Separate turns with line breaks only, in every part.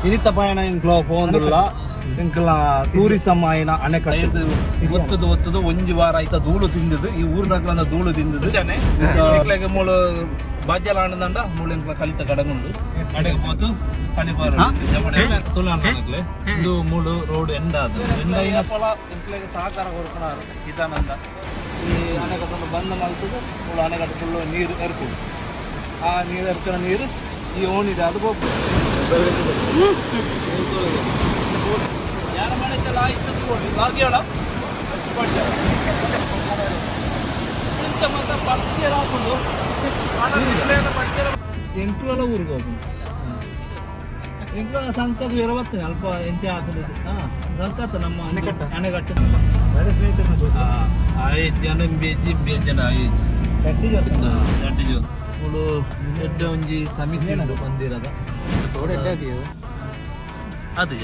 ಇನಿತ ಪಯಣ ಎಂಕ್ಲ ಪೋಂದುಲ್ಲ ಎಂಕ್ಲ ಟೂರಿಸಂ ಆಯಿನ ಅಣೆಕಟ್ಟು ಒತ್ತದು ಒತ್ತದು ಒಂಜಿ ವಾರ ಆಯ್ತ ಧೂಳು ತಿಂದದು ಈ ಊರ್ದಾಗ್ಲಂದ ಧೂಳು ತಿಂದದು ಎಂಕ್ಲೆಗ್ ಮೂಲು ಬಾಜ್ಯಲ ಆಂಡದಂಡ ಮೂಲು ಎಂಕ್ಲ ಕಲಿತ ಗಡಗುಂಡು ಅಡೆಗೆ ಪೋತು ಕಲಿಪಾರ ತುಲಾನಗ್ಲೆ ಇದು ಮೂಲು ರೋಡ್ ಎಂಡ್ ಆದು ಎಂಡ್ ಆಯಿನ ಪೊಲ ಎಂಕ್ಲೆಗ್ ಸಹಕಾರ ಕೊರ್ಪುನಾರು ಹಿತಾನಂದ ಈ ಅಣೆಕಟ್ಟನ್ನು ಬಂದ್ ಮಲ್ತದು ಮೂಲು ಅಣೆಕಟ್ಟು ಫುಲ್ಲು ನೀರು ಎರ್ಪುಂಡು. ಆ ನೀರು ಎರ್ಕನ ನೀರು ಈ ಓಣಿದೆ ಅದು ಹೋಗ್ಬೋದು. ಯಾರ ಮನೆ ಚಲ ಆಯ್ತು ಭಾಗ್ಯೋಳ ಎಂಕ್ಲೋಲ ಊರಿಗೆ ಹೋಗ್ಬೋದು. ಎಂಕ್ಲ ಸಂಕದ ಇರವತ್ತು ಅಲ್ಪ ಎಂಚೆ ಆತದ ಸಂಕತ ನಮ್ಮ ಅಣೆಕಟ್ಟು ಆಯ್ತು ಜನ ಬೇಜಿ ಬೇಜನ ಆಯ್ತು ದಡ್ಡಿ ಜೋಸ್ ಮುಳು ಎಡ್ಡೆ ಒಂಜಿ ಸಮಿತಿ ಉಂಡು ಮಂದಿರದ ಅದು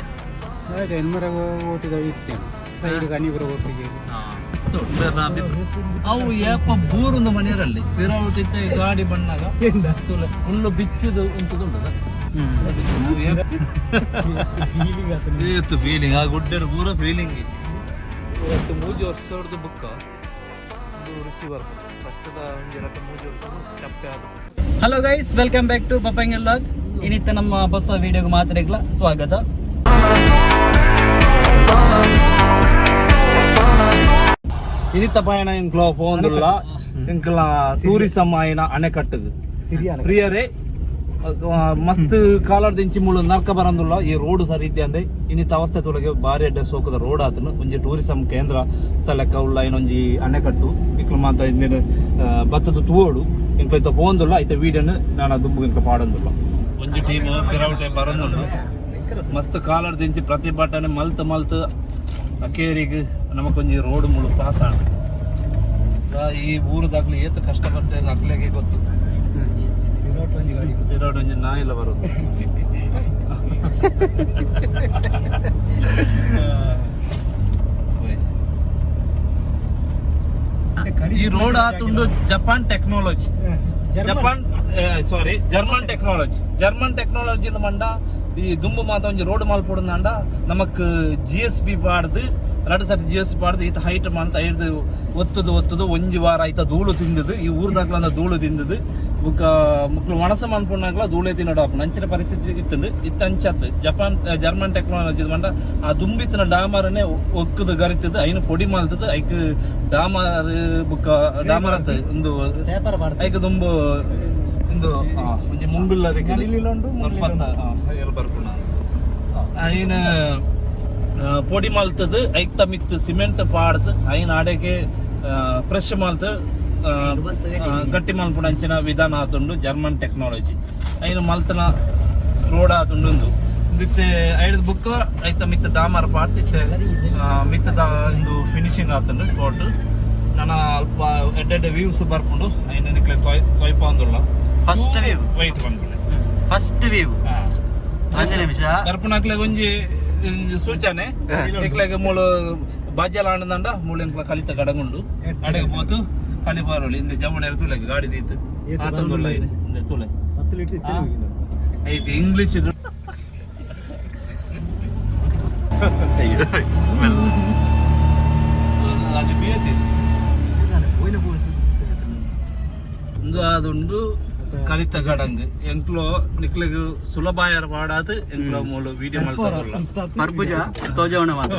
ಅವು ಏಪ ಬೂರುಂದು ಮನೆಯರಲ್ಲಿ ಪಿರೌಟಿತ್ತ ಗಾಡಿ ಬಣ್ಣಾಗ ಫುಲ್ಲು ಬಿಚ್ಚಿದು ಉಂಟುದುಂಟದ ಏತು ಫೀಲಿಂಗ್ ಆ ಗುಡ್ಡೆಡ್ ಪೂರ ಫೀಲಿಂಗ್. ಇವತ್ತು ಮೂಜಿ ವರ್ಷದ ಬುಕ್ಕ ಇದು ರುಚಿ ಬರ್ತದೆ ಫಸ್ಟ್ದ ಒಂಜಿ ರಟ್ಟು ಮೂಜಿ ವರ್ಷದ ಚಪ್ಪೆ ಅದು.
Hello guys, welcome back to ಪಪಂಗಲ್ log. ಇನ್ನಿತ್ತ ನಮ್ಮ ಹೊಸ ವಿಡಿಯೋಗೆ ಮಾತ್ರೆಗಳ ಸ್ವಾಗತ.
ಇನಿತ ಪಯಣ ಎಂಕ್ಲ ಪೋಂದುಲ್ಲ ಎಂಕ್ಲ ಟೂರಿಸಂ ಆಯಿನ ಅಣೆಕಟ್ಟುಗು ಪ್ರಿಯರೇ ಮಸ್ತ್ ಕಾಲರ್ದಿಂಚಿ ಮುಳು ನರ್ಕ ಬರಂದುಲ್ಲ ಈ ರೋಡ್ ಸರಿ ಇದ್ದೆ ಅಂದೆ ಇನ್ನಿತ ಅವಸ್ಥೆ ತೊಳಗೆ ಬಾರಿ ಅಡ್ಡ ಸೋಕದ ರೋಡ್ ಆತನು ಒಂಜಿ ಟೂರಿಸಂ ಕೇಂದ್ರ ತಲೆಕ್ಕ ಉಲ್ಲ ಇನ್ನೊಂಜಿ ಅಣೆಕಟ್ಟು ಇಕ್ಲು ಮಾತ ಇಂದಿನ ಬತ್ತದ ತೂವೋಡು ಇಂಕ್ಲ ಇತ್ತ ಪೋಂದುಲ್ಲ ಐತ ವೀಡಿಯೋನು ನಾನು ದುಂಬು ಇಂಕ್ಲ ಪಾಡೊಂದುಲ್ಲ. ಒಂಜಿ ಟೀಮ್ ಪಿರೌಟೆ ಬರಂದುಂಡು ಮಸ್ತ್ ಕಾಲರ್ದಿಂಚಿ ಪ್ರತಿಭಟನೆ ಮಲ್ತ್ ಮಲ್ತ್ ಅಕೇರಿಗೆ ನಮಕೊಂಜಿ ರೋಡ್ ಮುಳು ಪಾಸ್ ಆಂಡ್. ಈ ಊರುದಾಗ್ಲಿ ಏತ್ ಕಷ್ಟ ಬರ್ತದೆ ಅಕ್ಲೆಗೆ ಗೊತ್ತು. ಪಿರೌಟ್ ಒಂಜಿ ನಾಯಿಲ ಬರೋದು. ಈ ರೋಡ್ ಆತುಂಡು Japan technology, Japan sorry German technology. German technology ಮಂಡ ಈ ದುಂಬು ಮಾತ ಒಂಜಿ ರೋಡ್ ಮಲ್ಪೊಡುಂದಾಂಡ ನಮಕ್ ಜಿ ಎಸ್ ಬಿ ಪಾಡ್ದು ರಡ್ಡು ಸರ್ತಿ ಜಿ ಎಸ್ ಪಾಡ್ದು ಈತ ಹೈಟ್ ಮಂತ ಐದು ಒತ್ತದು ಒತ್ತದು ಒಂಜಿ ವಾರ ಆಯ್ತ ಧೂಳು ತಿಂದದು ಈ ಊರ್ದಾಗ್ಲಂದ ಧೂಳು ತಿಂದದು ಬುಕ್ಕ ಮುಕ್ಲು ಒಣಸ ಮನ್ಪುನಾಗ್ಲ ಧೂಳೆ ತಿನ್ನೋಡು ಆಪುಂಡು ಅಂಚಿನ ಪರಿಸ್ಥಿತಿ ಇತ್ತುಂಡು ಇತ್ತ ಅಂಚತ್ ಜಪಾನ್ ಜರ್ಮನ್ ಟೆಕ್ನಾಲಜಿ ಮಂಡ ಆ ದುಂಬಿತ್ತಿನ ಡಾಮರನೆ ಒಕ್ಕದು ಗರಿತದು ಐನು ಪೊಡಿ ಮಲ್ತದು ಐಕ್ ಡಾಮರ್ ಬುಕ್ಕ ಡಾಮರ್ ಅತ್ತ ಒಂದು ಐಕ್ ದುಂಬು ಒಂದು ಒಂಜಿ ಮುಂಗುಲ್ಲ ಅದಕ್ಕೆ ಸ್ವಲ್ಪ ಬರ್ಪುಣ ಐನ ಪೊಡಿ ಮಲ್ತದು ಐಕ್ತ ಮಿಕ್ತ್ ಸಿಮೆಂಟ್ ಪಾಡ್ದು ಐನ ಅಡೆಗೆ ಫ್ರೆಶ್ ಮಲ್ತು ಗಟ್ಟಿ ಮಲ್ಪುನ ಅಂಚಿನ ವಿಧಾನ ಆತುಂಡು ಜರ್ಮನ್ ಟೆಕ್ನಾಲಜಿ ಐನ ಮಲ್ತನ ರೋಡ್ ಆತುಂಡು ಉಂದು ಇತ್ತೆ ಐಡ್ದ್ ಬುಕ್ಕ ಐತ ಮಿತ್ತ ಡಾಮರ್ ಪಾಡ್ದು ಇತ್ತೆ ಮಿತ್ತದ ಒಂದು ಫಿನಿಶಿಂಗ್ ಆತುಂಡು ರೋಡ್. ನನ ಅಲ್ಪ ಎಡ್ಡೆ ಎಡ್ಡೆ ವ್ಯೂಸ್ ಬರ್ಪುಂಡು ಐನ ನಿಕ್ಲೆ ತೊಯ್ಪಾಂದುಲ್ಲ.
First view.
White ಪನ್ಪುಂಡು.
ಫಸ್ಟ್ ವ್ಯೂ ಒಂಜಿ ನಿಮಿಷ.
ಬರ್ಪುನಕ್ಲೆಗ್ ಒಂಜಿ ಸೂಚನೆ ನಿಕ್ಲೆಗ್ ಮೂಲು ಬಾಜ್ಯಲ ಆಂಡದಂಡ ಮೂಲು ಎಂಕ್ಲ ಕಲಿತ ಗಡಗುಂಡು ಅಡೆಗೆ ಪೋತು ಕಲಿಪಾರೊಲಿ ಇಂದ ಜವಣ ತುಲೆ ಗಾಡಿ ದೀತು ಆತಂದುಲ್ಲ ಇಂದ ತುಲೆ ಐಕ್ ಇಂಗ್ಲಿಷ್ ಇದು ಅದು ಬೇತಿ ಇಂದು ಅದುಂಡು ಕಲಿತ ಗಡಂಗ್ ಎಂಕ್ಲೋ ನಿಕ್ಲೆಗ್ ಸುಲಭಾಯರ ಪಾಡಾದ್ ಎಂಕ್ಲೋ ಮೂಲು ವಿಡಿಯೋ ಮಲ್ತೊಂದುಲ್ಲ.
ಪರ್ಬುಜ ತೋಜವಣ ಮಾತ್ರ.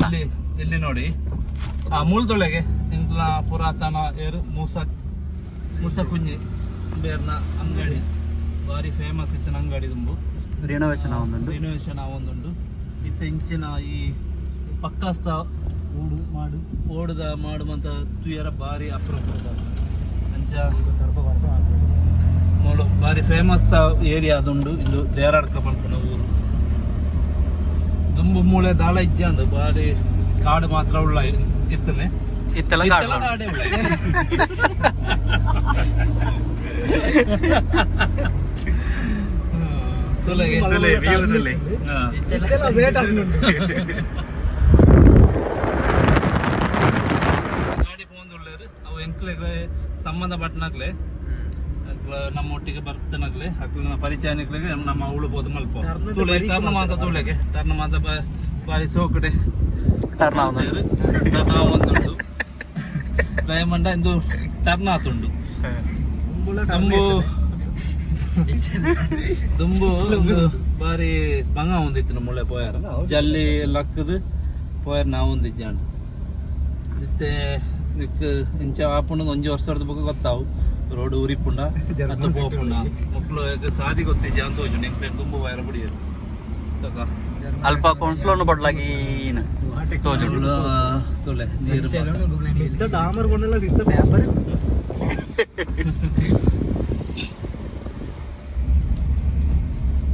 ಇಲ್ಲಿ ಇಲ್ಲಿ ನೋಡಿ ಆ ಮೂಲ್ದೊಳಗೆ ಎಂಕ್ಲ ಪುರಾತನ ಏರು ಮೂಸ ಮೂಸ ಕುಂಜಿ ಬೇರ್ನ ಅಂಗಡಿ ಬಾರಿ ಫೇಮಸ್ ಇತ್ತಿನ ಅಂಗಡಿ ದುಂಬು.
ರಿನೋವೇಷನ್ ಒಂದುಂಡು.
ರಿನೋವೇಷನ್ ಆವೊಂದುಂಡು. ಇತ್ತೆ ಇಂಚಿನ ಈ ಪಕ್ಕಾಸ್ತ ಓಡು ಮಾಡು ಓಡುದ ಮಾಡು ಮಂತ ತುಯರ ಬಾರಿ ಅಪರೂಪ. ಅಂಚ ಮೂಲು ಬಾರಿ ಫೇಮಸ್ ತ ಏರಿಯಾ ಅದುಂಡು. ಇಂದು ದೇರಾಡ್ಕ ಪನ್ಪುನ ಊರು ದುಂಬು ಮೂಳೆ ದಾಳ ಇಜ್ಜಂದು ಬಾರಿ ಕಾಡು ಮಾತ್ರ ಉಳ್ಳ ಇತ್ತನೆ.
ಇತ್ತೆಲ್ಲ
ಇತ್ತೆಲ್ಲ
ಕಾಡು.
ಕಾಡೇ ಉಳ್ಳ. ತುಲೆಗೆ
ತುಲೆ, view ತುಲೆ.
ಹಾ. ಗಾಡಿ ಪೋಂದುಳ್ಳೇರು ಅವು ಎಂಕ್ಲೆಗ್ ಸಂಬಂಧಪಟ್ಟನಾಗ್ಲೆ. ನಮ್ಮ ಒಟ್ಟಿಗೆ ಬರ್ತನಗ್ಲೆ ಅಕ್ಲ ಪರಿಚಯ ನಿಕ್ಲೆಗೆ ನಮ್ಮ ಅವಳು ಪೋದು ಮಲ್ಪ ತೂಲೆ ಟರ್ನ್ ಮಾತ ತೂಲೆಗೆ ಟರ್ನ್ ಮಾತ ಬಾರಿ ಸೋಕಡೆ.
ಟರ್ನ್ ಆವೊಂದುಂಡು.
ಟರ್ನ್ ಆವೊಂದುಂಡು. ದಯಮಂಡ ಇಂದು ಟರ್ನ್ ಆತುಂಡು. ದುಂಬು ದುಂಬು ಒಂದು ಬಾರಿ ಬಂಗ ಒಂದಿತ್ತು ಮುಳ್ಳೆ ಪೋಯಾರ ಜಲ್ಲಿ ಲಕ್ಕದು ಪೋಯಾರ ನಾವು ಒಂದಿಜ್ಜಾಂಡು. ಇತ್ತೆ ನಿಕ್ ಇಂಚ ಆಪುಂಡು ಒಂಜಿ ವರ್ಷದ ಬೊಕ್ಕ ಗೊತ್ತಾವು ರೋಡ್ ಉರಿಪುಂಡ ಅತ್ತ ಪೋಪುಂಡ. ಮೊಕ್ಲು ಸಾದಿ ಗೊತ್ತಿಜ್ಜ ಅಂತ ತೋಜುಂಡು. ಎಂಕ್ಲೆನ್ ದುಂಬು ಪೋಯರ ಬುಡಿಯೆರ್ ತಕ.
ಅಲ್ಪ ಕೊನ್ಸ್ಲೋನು ಬಡ್ಲಾಗೀನ ತೋಜುಂಡು.
ತೊಲೆ ನೀರು ಮಾತ.
ಡಾಮರ್ ಕೊಂಡಲ್ಲ ಇತ್ತ ಪೇಪರ್.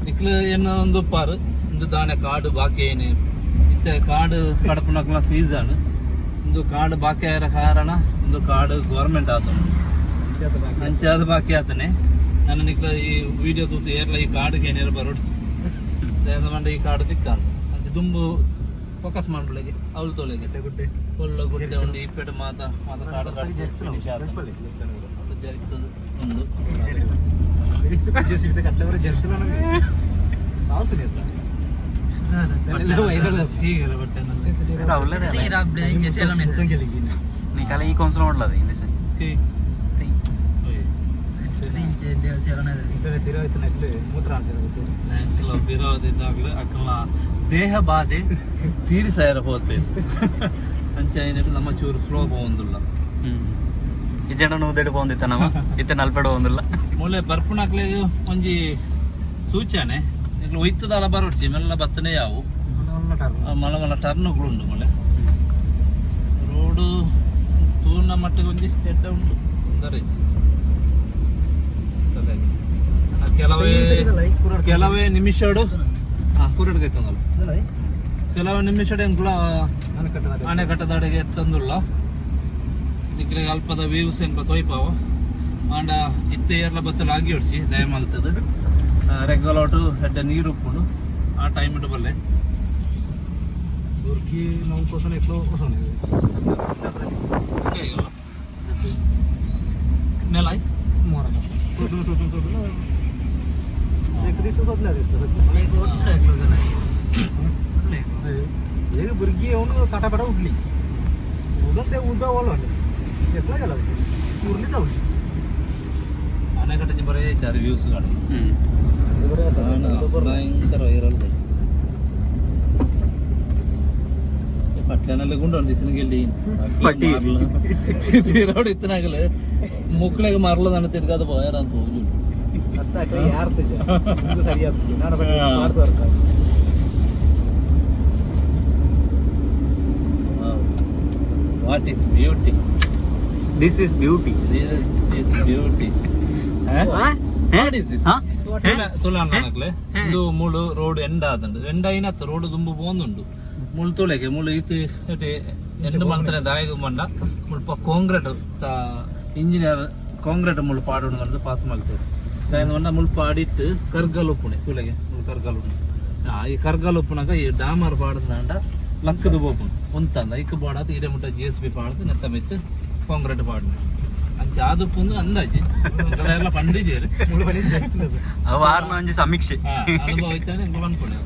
ನಿಕ್ಲು ಎನ್ನ ಒಂದು ಪಾರು ಒಂದು ದಾನೆ ಕಾಡು ಬಾಕಿ ಏನೆ ಇತ್ತೆ ಕಾಡು ಕಡಪುನಕ್ಲ ಸೀಸನ್. ಒಂದು ಕಾಡು ಬಾಕಿ ಆಯಿರ ಕಾರಣ ಒಂದು ಕಾಡು ಗೌರ್ಮೆಂಟ್ ಆತನು ಅಂಚಾದ ಬಾಕಿ ಆತನೆ. ನಾನು ನಿಕ್ಲ ಈ ವಿಡಿಯೋ ತೂತು ಏರ್ಲ ಈ ಕಾಡುಗೆ ಏನೇರು ಬರೋಡ್ಚಿ ಮಂಡ ಈ ಕಾಡು ತಿಕ್ಕಂದು ಅಂಚ ದುಂಬು ಫೋಕಸ್ ಮಾಡ್ಬಿಡಗೆ ಅವಳು ತೋಲೆಗೆ.
ಗುಡ್ಡೆ.
ಒಳ್ಳೆ ಗುಡ್ಡೆ ಉಂಡು. ಇಪ್ಪೆಡು ಮಾತ ಮಾತ ಕಾಡು ಕಾಡು ಫಿನಿಶ್ ಆತ ಜರಿತದ ಉಂಡು. ಹೀಗೆಲ್ಲ ಬಟ್ಟೆ.
ನಿಕಲ ಈ ಕೊನ್ಸ್ಲೋ ಮಾಡ್ಲದ ಇಂದಿಸ.
ಬಿರೋದಿದ್ದಾಗಲೂ ಅಕ್ಕನ ದೇಹ ಬಾಧೆ ತೀರಿಸಾಯರ ಪೋತೆ. ಅಂಚ ಏನಿಟ್ಟು ನಮ್ಮ ಚೂರು ಫ್ಲೋ ಪೋವೊಂದುಲ್ಲ.
ಇಜ್ಜಂಡ ನೂದೆಡ್ ಪೋಂದಿತ್ತ ನಮ್ಮ ಇತ್ತೆ ನಲ್ಪೆಡ್ ಪೋಂದಿಲ್ಲ.
ಮೂಲೆ ಬರ್ಪುನಕ್ಲೆ ಒಂಜಿ ಸೂಚನೆ, ನಿಕ್ಲು ಒಯ್ತದಲ್ಲ ಬರೋಡ್ಚಿ, ಮೆಲ್ಲ ಬತ್ತನೆ ಯಾವು. ಆ ಮಲ ಮಲ ಟರ್ನುಗಳು ಉಂಡು. ಮೊಳೆ ರೋಡು ತೂರ್ನ ಮಟ್ಟಿಗೆ ಒಂಜಿ ಎಡ್ಡ ಉಂಡು, ತೊಂದರೆ ಇಜ್ಜಿ. ತಲೆಗೆ. ಕೆಲವೇ ಕೆಲವೇ ನಿಮಿಷಡು ಕುರುಡು ಕೈತಂದಲ್ಲ. ಕೆಲವೇ ನಿಮಿಷಡು ಎಂಕುಲ ಅಣೆಕಟ್ಟದಡೆಗೆ ಎತ್ತಂದುಲ್ಲ. ನಿಕ್ಲೆಗ್ ಅಲ್ಪದ ವ್ಯೂಸ್ ಎಂಕ್ಲ ತೊಯ್ಪಾವ. ಆಂಡ ಇತ್ತೆ ಏರ್ಲ ಬತ್ತಲ ಆಗಿ ಹೊಡ್ಚಿ ದಯಮಲ್ತದ. ರೆಗ್ಗಲೋಟು ಎಡ್ಡೆ ನೀರು ಉಪ್ಪುಂಡು, ಆ ಟೈಮ್ ಇಟ್ಟು ಬಲ್ಲೆ. ನೆಲ.
सोडून सोडून सोडून एक दीस सोदल्या दिसता. एक भुरगीं येवन काटापाटा उठली उडून ते उदक वळोन एकला गेला उरली जावली.
ಅಣೆಕಟ್ಟೆ ಬರೇ ಚಾರು ವ್ಯೂಸ್ ಗಾಡಿ.
ಹ್ಮ್.
ಭಯಂಕರ ವೈರಲ್. ಪಟ್ಲನಲ್ಲಿ ಗುಂಡು ಒಂದು ದಿವಸ ಗೆಲ್ಲಿ.
ಪಟ್ಟಿ.
ಪಿರೋಡ್ ಇತ್ತನಾಗಲೇ ಮುಕ್ಳಿಗೆ ಮರಲದನ್ನು ತಿರ್ಗಾದ ಪೋಯಾರ ಅಂತ ಹೋಗಿ.
ಸರಿ.
What is beauty.
This is beauty.
This is beauty. What is this?
ಹಾ?
ತುಳಾಣಕ್ಲೆ ಇಂದು ಮುಳು ರೋಡ್ ಎಂಡ್ ಆದಂಡು. ಎಂಡ್ అయినತ್ತ ರೋಡ್ ದುಂಬು ಪೋಂದುಂಡು. ಮುಳು ತುಳೆಗೆ ಮುಳು ಇತ್ತು ಎಂಡ್ ಮಲ್ತನೆ ದಾಯಗ ಮಂಡ ಮುಲ್ಪ ಕಾಂಕ್ರೀಟ್ ಇಂಜಿನಿಯರ್ ಕಾಂಕ್ರೀಟ್ ಮುಳು ಪಾಡೋಣ ಬಂದು ಪಾಸ್ ಮಲ್ತೇವೆ. ದಾಯನ ಮಂಡ ಮುಲ್ಪ ಅಡಿಟ್ಟು ಕರ್ಗಲ್ ಉಪ್ಪುಣೆ ತುಳೆಗೆ ಮುಳು ಕರ್ಗಲ್ ಉಪ್ಪುಣೆ. ಈ ಕರ್ಗಲ್ ಉಪ್ಪುನಾಗ ಈ ಡಾಮರ್ ಪಾಡದಂಡ ಲಕ್ಕದು ಬೋಪುಂಡು ಒಂತಂದ ಇಕ್ಕ ಬೋಡಾತ ಇಡೆ ಮುಟ್ಟ ಜಿ ಎಸ್ ಬಿ ಪಾಡ್ದು ನೆತ್ತ ಮಿತ್ತು ಕಾಂಕ್ರೀಟ್ ಪಾಡ್ದು ಅಂಚ ಆದುಪ್ಪುಂದು ಅಂದಾಜಿ ಎಲ್ಲ ಪಂಡಿಜೇರು.
ಅವು ಆರ್ನ ಒಂಜಿ ಸಮೀಕ್ಷೆ.
ಅನುಭವ ಇತ್ತಾನೆ ಎಂಕುಲು ಅನ್ಕೊಂಡೆ.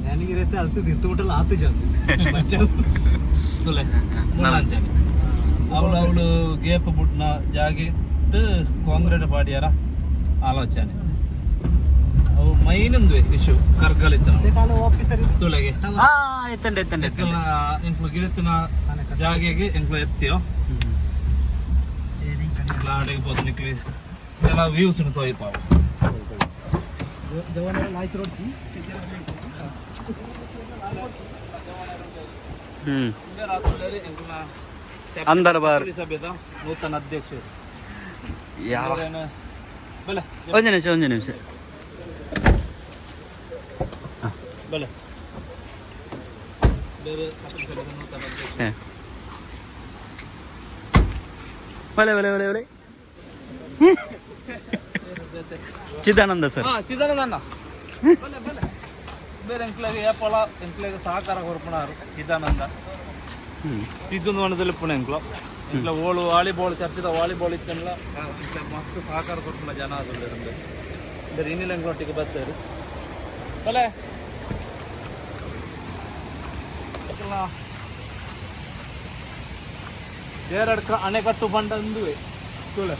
ನನಗೆ ಅಲ್ತು ತಿರ್ತುಬಿಟ್ಟಲ್ಲ ಆತು ಜಾತಿ.
ತುಲೆ ಮುಳ್ಳಂಚನೆ ಅವಳು ಅವಳು ಗೇಪ್ ಬುಡ್ನ ಜಾಗಿಟ್ಟು ಕಾಂಕ್ರೀಟ್ ಪಾಡಿಯಾರ ಆಲೋಚನೆ. ಅವು ಮೈನ್ ಇಶ್ಯೂ ಕರ್ಗಲ್ ಇತ್ತು.
ಆಫೀಸರ್.
ತುಳೆಗೆ.
ಆ ಎತ್ತಂಡೆ ಎತ್ತಂಡೆ ಎತ್ತಂಡೆ.
ಎಂಕ್ಲು ಗಿರಿತಿನ ಜಾಗೆಗೆ ಎಂಕ್ಲು ಎತ್ತಿಯೋ ಆಡೆಗೆ ಪೋತು ನಿಕ್ಲಿ ಎಲ್ಲ ವ್ಯೂಸ್ ತೋಯ್ಪಾವು.
ಲಾಯ್ಕ್ ರೋಡ್ಚಿ.
ಹ್ಮ್ ಅಂದರ್ ಬಾರ್.
ಸಭೆದ ನೂತನ ಅಧ್ಯಕ್ಷರು.
ಯಾವ?
ಬಲೆ.
ಒಂಜಿ ನಿಮಿಷ, ಒಂಜಿ ನಿಮಿಷ.
ಬಲೆ ಬೇರೆ ಸಭೆದ ನೂತನ ಅಧ್ಯಕ್ಷರು.
ಹೇ. ಬಲೆ ಬಲೆ ಬಲೆ ಬಲೆ ಚಿದಾನಂದ ಸರ್.
ಹಾ, ಚಿದಾನಂದ ಅಣ್ಣ, ಬಲೆ ಬಲೆ. ಬೇರೆ ಎಂಕ್ಲೆಗ್ ಏಪಲ ಎಂಕ್ಲೆಗ್ ಸಹಕಾರ ಕೊರ್ಪುನಾರು ಚಿದಾನಂದ. ತಿದ್ದುಂದು ಮಣದಲ್ಲಿ ಪುಣೆ ಎಂಕ್ಲ ಎಂಕ್ಲ ಓಳು ವಾಲಿಬಾಲ್ ಚರ್ಚಿದ ವಾಲಿಬಾಲ್ ಇತ್ತಲ್ಲ ಎಂಕ್ಲ ಮಸ್ತ್ ಸಹಕಾರ ಕೊಟ್ಟುನ ಜನ ಅದು ಬೇರೆ ಇನ್ನಿಲ್ಲ ಎಂಕ್ಲೊಟ್ಟಿಗೆ ಬರ್ತಾರೆ ಬಲೆ ದೇರಡ್ಕ ಅಣೆಕಟ್ಟು ಬಂಡ ಅಂದುವೆ ತುಳೆ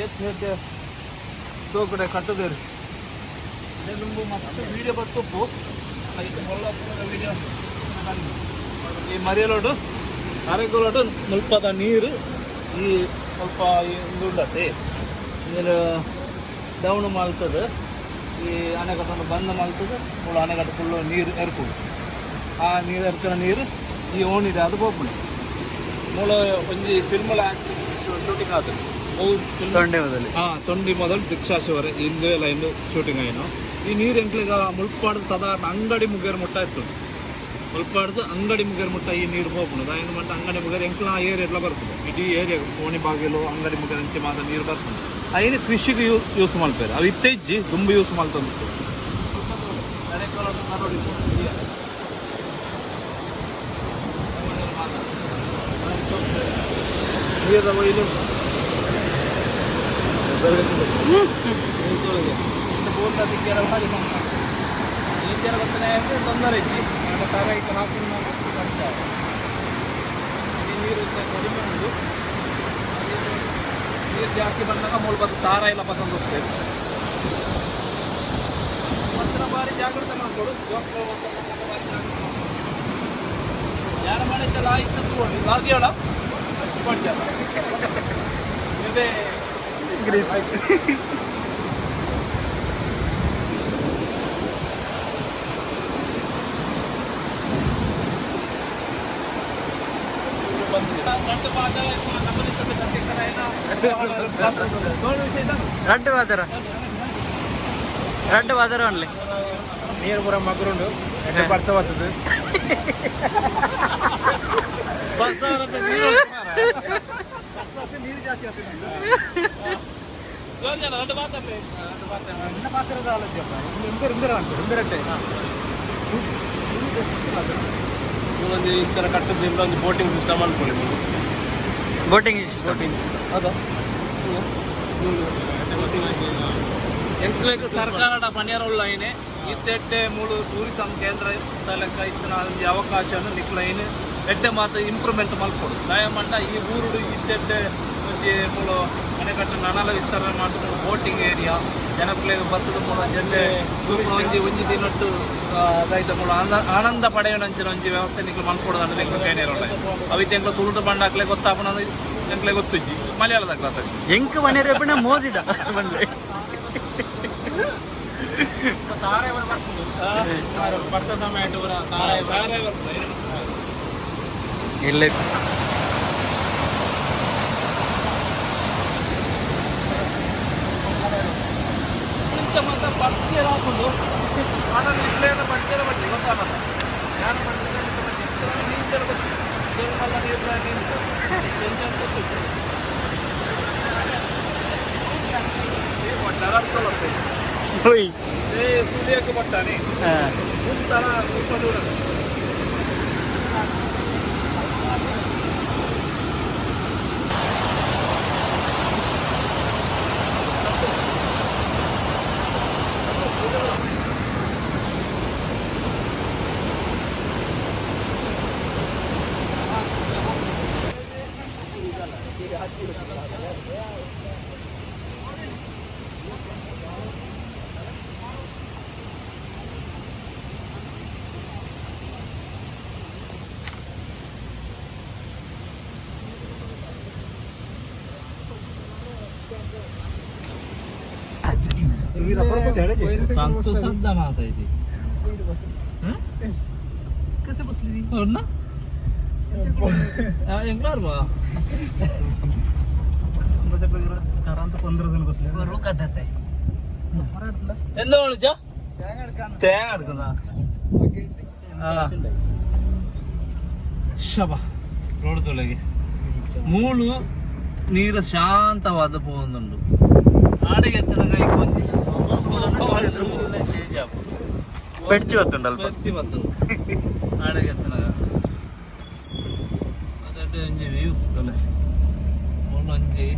ಏತ್ ಹೇಳ್ತೆ ತೋಕಡೆ ಕಟ್ಟದೇರು ದುಂಬು ಮಸ್ತ್ ವೀಡಿಯೋ ಬತ್ತುಪ್ಪು ಐತೆ ವಿಡಿಯೋ. ಈ ಮರಿಯಲೋಡು ಅರೆಗೋಲೋಡು ಮುಲ್ಪದ ನೀರು ಈ ಸ್ವಲ್ಪ ಈ ಉಂಡತ್ತೆ ನೀರು ಡೌನ್ ಮಲ್ತದೆ. ಈ ಅಣೆಕಟ್ಟನ್ನು ಬಂದ್ ಮಲ್ತದೆ. ಮುಳು ಅಣೆಕಟ್ಟು ಫುಲ್ಲು ನೀರು ಎರ್ಪುಡು. ಆ ನೀರು ಎರ್ಕನ ನೀರು ಈ ಓಣಿದೆ ಅದು ಪೋಪುಂಡು. ಮೂಲ ಒಂಜಿ ಫಿಲ್ಮ್ಲ ಶೂಟಿಂಗ್ ಆತದೆ.
ತೊಂಡೆ ಮೊದಲು.
ಹಾ, ತೊಂಡಿ ಮೊದಲು ದೀಕ್ಷಾಶಿವರೆ ಇಂದು ಎಲ್ಲ ಇಂದು ಶೂಟಿಂಗ್ ಆಯ್ನು. ಈ ನೀರು ಎಂಕ್ಲಿಗ ಮುಲ್ಪಾಡ್ದು ಸಾಧಾರಣ ಅಂಗಡಿ ಮುಗೇರ್ ಮುಟ್ಟ ಇತ್ತು. ಮುಲ್ಪಾಡ್ದು ಅಂಗಡಿ ಮುಗೇರ್ ಮುಟ್ಟ ಈ ನೀರು ಪೋಪುಂಡು. ದಾಯನ ಮಟ್ಟ ಅಂಗಡಿ ಮುಗೇರ್ ಎಂಕ್ಲ ಆ ಏರಿಯಾ ಎಲ್ಲ ಬರ್ತದೆ. ಇಡೀ ಏರಿಯಾ ಕೋಣಿ ಬಾಗಿಲು ಅಂಗಡಿ ಮುಗೇರ್ ಅಂಚೆ ಮಾತ್ರ ನೀರು ಬರ್ತದೆ. ಐನು ಕೃಷಿಗೆ ಯೂಸ್ ಮಾಡ್ತಾರೆ. ಅವು ಇತ್ತೆಜ್ಜಿ ದುಂಬು ಯೂಸ್ ಮಾಡ್ತಂದಿತ್ತು. ನೀರು ಒಯ್ಲು ತೊಂದರೆ ಇಜ್ಜಿ ತಾರಾಯಿಗೆ ಹಾಕಿ ನೀರು ಕಡಿಮೆ ಉಂಟು. ನೀರು ಜಾಸ್ತಿ ಬಂದಾಗ ಮೂಲ ಬಂದು ತಾರ ಇಲ್ಲ ಪಸಂದ್ ಹೋಗ್ತೇವೆ. ಮತ್ತೆ ಬಾರಿ ಜಾಗ್ರತೆ ಮಾಡ್ಕೊಡು. ಬಾರಿ ಜಾಗ್ರತೆ ಯಾರ ಮನೆ ಚಲ ಆಯ್ತು ಭಾಗ್ಯೋಳ ಇದೇ.
ರಡ್ಡು ಬಾದರ ರಡ್ಡು ಬಾದರ ಒನ್ಲಿ.
ನೀರು ಪೂರ ಮಗ್ರುಂಡು ಎಡ್ಡೆ ಬರ್ಸ ಬರ್ತದೆ. ನೀರು ಜಾಸ್ತಿ ಆಗ್ತದೆ.
ಒಂದು ಈ ಥರ ಕಟ್ಟದಿಂದ ಒಂದು ಬೋಟಿಂಗ್ ಸಿಸ್ಟಮ್ ಅನ್ಕೊಳ್ಳಿ.
ಬೋಟಿಂಗ್.
ಬೋಟಿಂಗ್ ಸಿಸ್ಟಮ್ ಹೌದಾ? ಎಂಕ್ಲೆಗ್ ಸರ್ಕಾರ ಪನಿಯಾರ ಉಳ್ಳೈನೆ ಇತ್ತೆಡ್ಡೆ ಮೂಲು ಟೂರಿಸಂ ಕೇಂದ್ರ ತಲಕ ಇತ್ತಿನ ಒಂಜಿ ಅವಕಾಶನ ನಿಕ್ಲೈನ್ ಎಡ್ಡೆ ಮಾತ ಇಂಪ್ರೂವ್ಮೆಂಟ್ ಮಲ್ಪೊಡು. ದಯಮಂಡ ಈ ಊರುಡು ಇತ್ತೆಡ್ಡೆ ಒಂಜಿ ಮೂಲು ಅಣೆಕಟ್ಟು ನನಲ ವಿಸ್ತರಣೆ ಮಾಡ್ತು. ಬೋಟಿಂಗ್ ಏರಿಯಾ ಜನಕ್ಲೆಗ್ ಬತ್ತದ ಮೂಲ ಜಡ್ಡೆ ಒಂಜಿ ಒಂಜಿ ದಿನಟ್ಟು ದೈತ ಮೂಲ ಆನಂದ ಪಡೆಯೋಣಂಚಿನ ಒಂಜಿ ವ್ಯವಸ್ಥೆ ನಿಕ್ಲು ಮಲ್ಪೊಡು ಅಂದ್ರೆ ಎಂಕ್ಲು ಕೇನಿಯರ ಉಳ್ಳೈ. ಅವಿತ್ ಎಂಕ್ಲು ತುಳುಟು ಬಂಡಾಕ್ಲೆ ಗೊತ್ತಾಪುನ ಎಂಕ್ಲೆ ಗೊತ್ತುಜ್ಜಿ ಮಲಯಾಳದ ಕ್ಲಾಸ್.
ಎಂಕ್ ಮನೆ ರೇಪಣ ಮೋದಿದ ಬಂದ್ಲೆ. ಇಲ್ಲ.
ಮುಂಚೆ ಮಾತ್ರ ಬಡ್ತಿಯರ ಹಾಕೊಂಡು ಆನಂದ ಇಸ್ಲೇನ ಬಡ್ತಿಯರ ಬಡ್ಡಿ ಗೊತ್ತಾಗಲ್ಲ ಯಾರು ಮಾಡ್ತಾರೆ ನೀಂಚಲು ಗೊತ್ತು ದೇವಮಲ್ಲ ನೀರು ನೀಂಚು ಗೊತ್ತು.
ಹೋಯ್.
ಸೂರ್ಯಕ್ಕೆ ಬಟ್ಟಾನೆ ಮುಂತರ ಸ್ವಲ್ಪ ದೂರ. ಸಂತೋಷದ ಮಾತಾಯ್ತಿ.
कसे बसली?
हो ना ಎಂಗ್ಲಾರ್ ಬಾ.
15 जण बसले.
रुकत आहे.
എന്താ വിളിച്ചാ തേങ്ങ എടുക്കുന്ന ಶಬ ರೋಡ್ ತೊಳಗೆ ಮೂಳು ನೀರು ಶಾಂತವಾದ ಪೋವೊಂದುಂಡು. ಆಡೆಗೆ ಎತ್ತನ ಕೈ ಕೊಂಜಿ ಚೇಂಜ್ ಆಪು.
ಪೆಡ್ಚಿ ಬತ್ತುಂಡು ಅಲ್ಪ.
ಪೆರ್ಚಿ ಬತ್ತುಂಡು ಆಡೆಗೆ ಎತ್ತನಗ. ಒಂಜಿ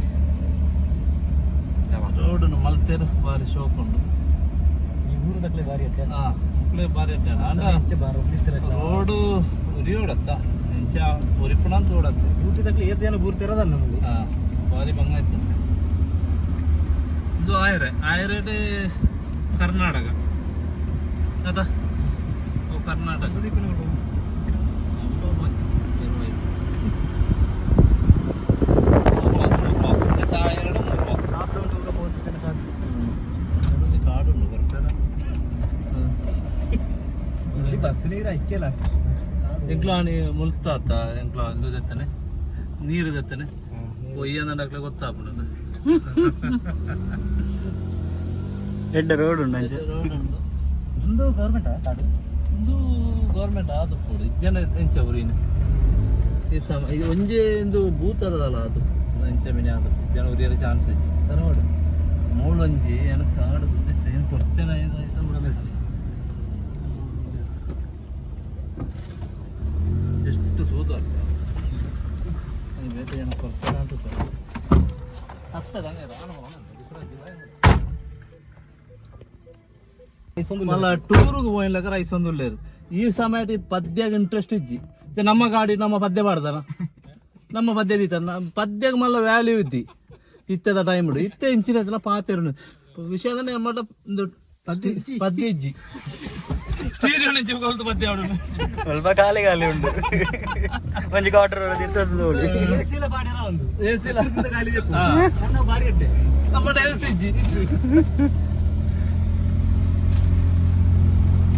ರೋಡ್ ಮಲ್ತೇರು ಬಾರಿ ಶೋಕ್ ಉಂಡು.
ಈ ಊರು ದಕ್ಲೆ ಬಾರಿ ಅಡ್ಡ.
ಹಾ, ಮುಕ್ಲೆ ಬಾರಿ ಅಡ್ಡ ಆಂಡ
ಇಂಚ ಬಾರ ಒಂದಿತ್ತಿರ.
ರೋಡು ಉರಿಯೋಡತ್ತ ಇಂಚ ಉರಿಪುಣ ಅಂತ ಓಡತ್ತ.
ಸ್ಕೂಟಿ ದಕ್ಲೆ ಏತ್ ಜನ ಬೂರ್ತಿರೋದನ್ನ ನಮ್ಮಲ್ಲಿ.
ಹಾ, ಬಾರಿ ಬಂಗ ಆಯ್ತು. ಇದು ಆಯರೆ ಆಯರೆಡ್ ಕರ್ನಾಟಕ ಅದ. ಓ ಕರ್ನಾಟಕ. 2 3. ಕಾಡುಂಡು ಕರೆಕ್ಟ್.
ನೀರು ಐಕ್ಯಲ್ಲ.
ಎಂಕ್ಲಾಣಿ ಮುಲ್ತಾತ ಎಂಕ್ಲಾ ಇಂದು ದೆತ್ತನೆ ನೀರು ದೆತ್ತನೆ ಒಯ್ಯಂದಂಡಕ್ಲೆ ಗೊತ್ತಾಪುಂಡು.
ಎಡ್ಡೆ ರೋಡ್ ಉಂಡು ಅಂಚೆ.
ರೋಡ್ ಉಂಡು.
ಒಂದು ಗೌರ್ಮೆಂಟ್ ಕಾಡು.
ಇಂದು ಗೌರ್ಮೆಂಟ್ ಆದು ಪೋಡು ಜನ ಎಂಚ ಊರಿನ ಈ ಸಮ ಈ ಒಂಜೆ ಇಂದು ಭೂತದಲ್ಲ ಅದು ಎಂಚ ಮಿನಿ ಅದು ಜನ ಉರಿಯರ ಚಾನ್ಸ್ ಇಚ್ಚಿ.
ಧರ್ಮವಾಡ.
ಮೂಲೊಂಜಿ ಏನು ಕಾಡು ದುಡ್ಡಿತ್ತು ಏನು ಕೊಡ್ತೇನೆ ಏನಾಯ್ತು ಬಿಡಲ್ಲ. ಎಷ್ಟು ತೂತು ಅಲ್ಲ ಬೇತೆ ಜನ ಕೊಡ್ತೇನೆ ಅಂತ ಹತ್ತದ. ಮಲ್ಲ ಟೂರ್ಗೆ ಹೋಗ್ಲಕ್ಕ ರೈಸ್ ಉಳ್ಳೇರು ಈ ಸಮಯ ಪದ್ಯಾಗ ಇಂಟ್ರೆಸ್ಟ್ ಇಜ್ಜಿ. ಇದು ನಮ್ಮ ಗಾಡಿ ನಮ್ಮ ಪದ್ಯ ಪಾಡ್ದಾನ ನಮ್ಮ ಪದ್ಯ ದೀತ ಪದ್ಯಗ್ ಮಲ್ಲ ವ್ಯಾಲ್ಯೂ ಇದ್ದಿ ಇತ್ತದ ಟೈಮ್ ಇತ್ತೆ ಇಂಚಿನ ಪಾತೆರು ವಿಷಯ ಅಂದ್ರೆ ನಮ್ಮ ಒಂದು ಪದ್ಯ ಇಜ್ಜಿ ಸ್ಟೀರಿಯೋ ಇಂಚಿ ಕೊಲ್ತು ಪದ್ಯ ಆಡುನು.
ಸ್ವಲ್ಪ ಖಾಲಿ ಖಾಲಿ ಉಂಟು. ಒಂಜಿ ಕ್ವಾರ್ಟರ್ ಇರ್ತದೆ ತೋಳಿ.
ಏಸಿಲ ಪಾಡ್ಯರ ಒಂದು.
AC ಲ.
ಖಾಲಿ ದೆಪ್ಪು.
ಹಾ.
ಸಣ್ಣ ಬಾರಿ ಅಡ್ಡೆ.
ನಮ್ಮ ಡೈವರ್ಸ್ ಇಜ್ಜಿ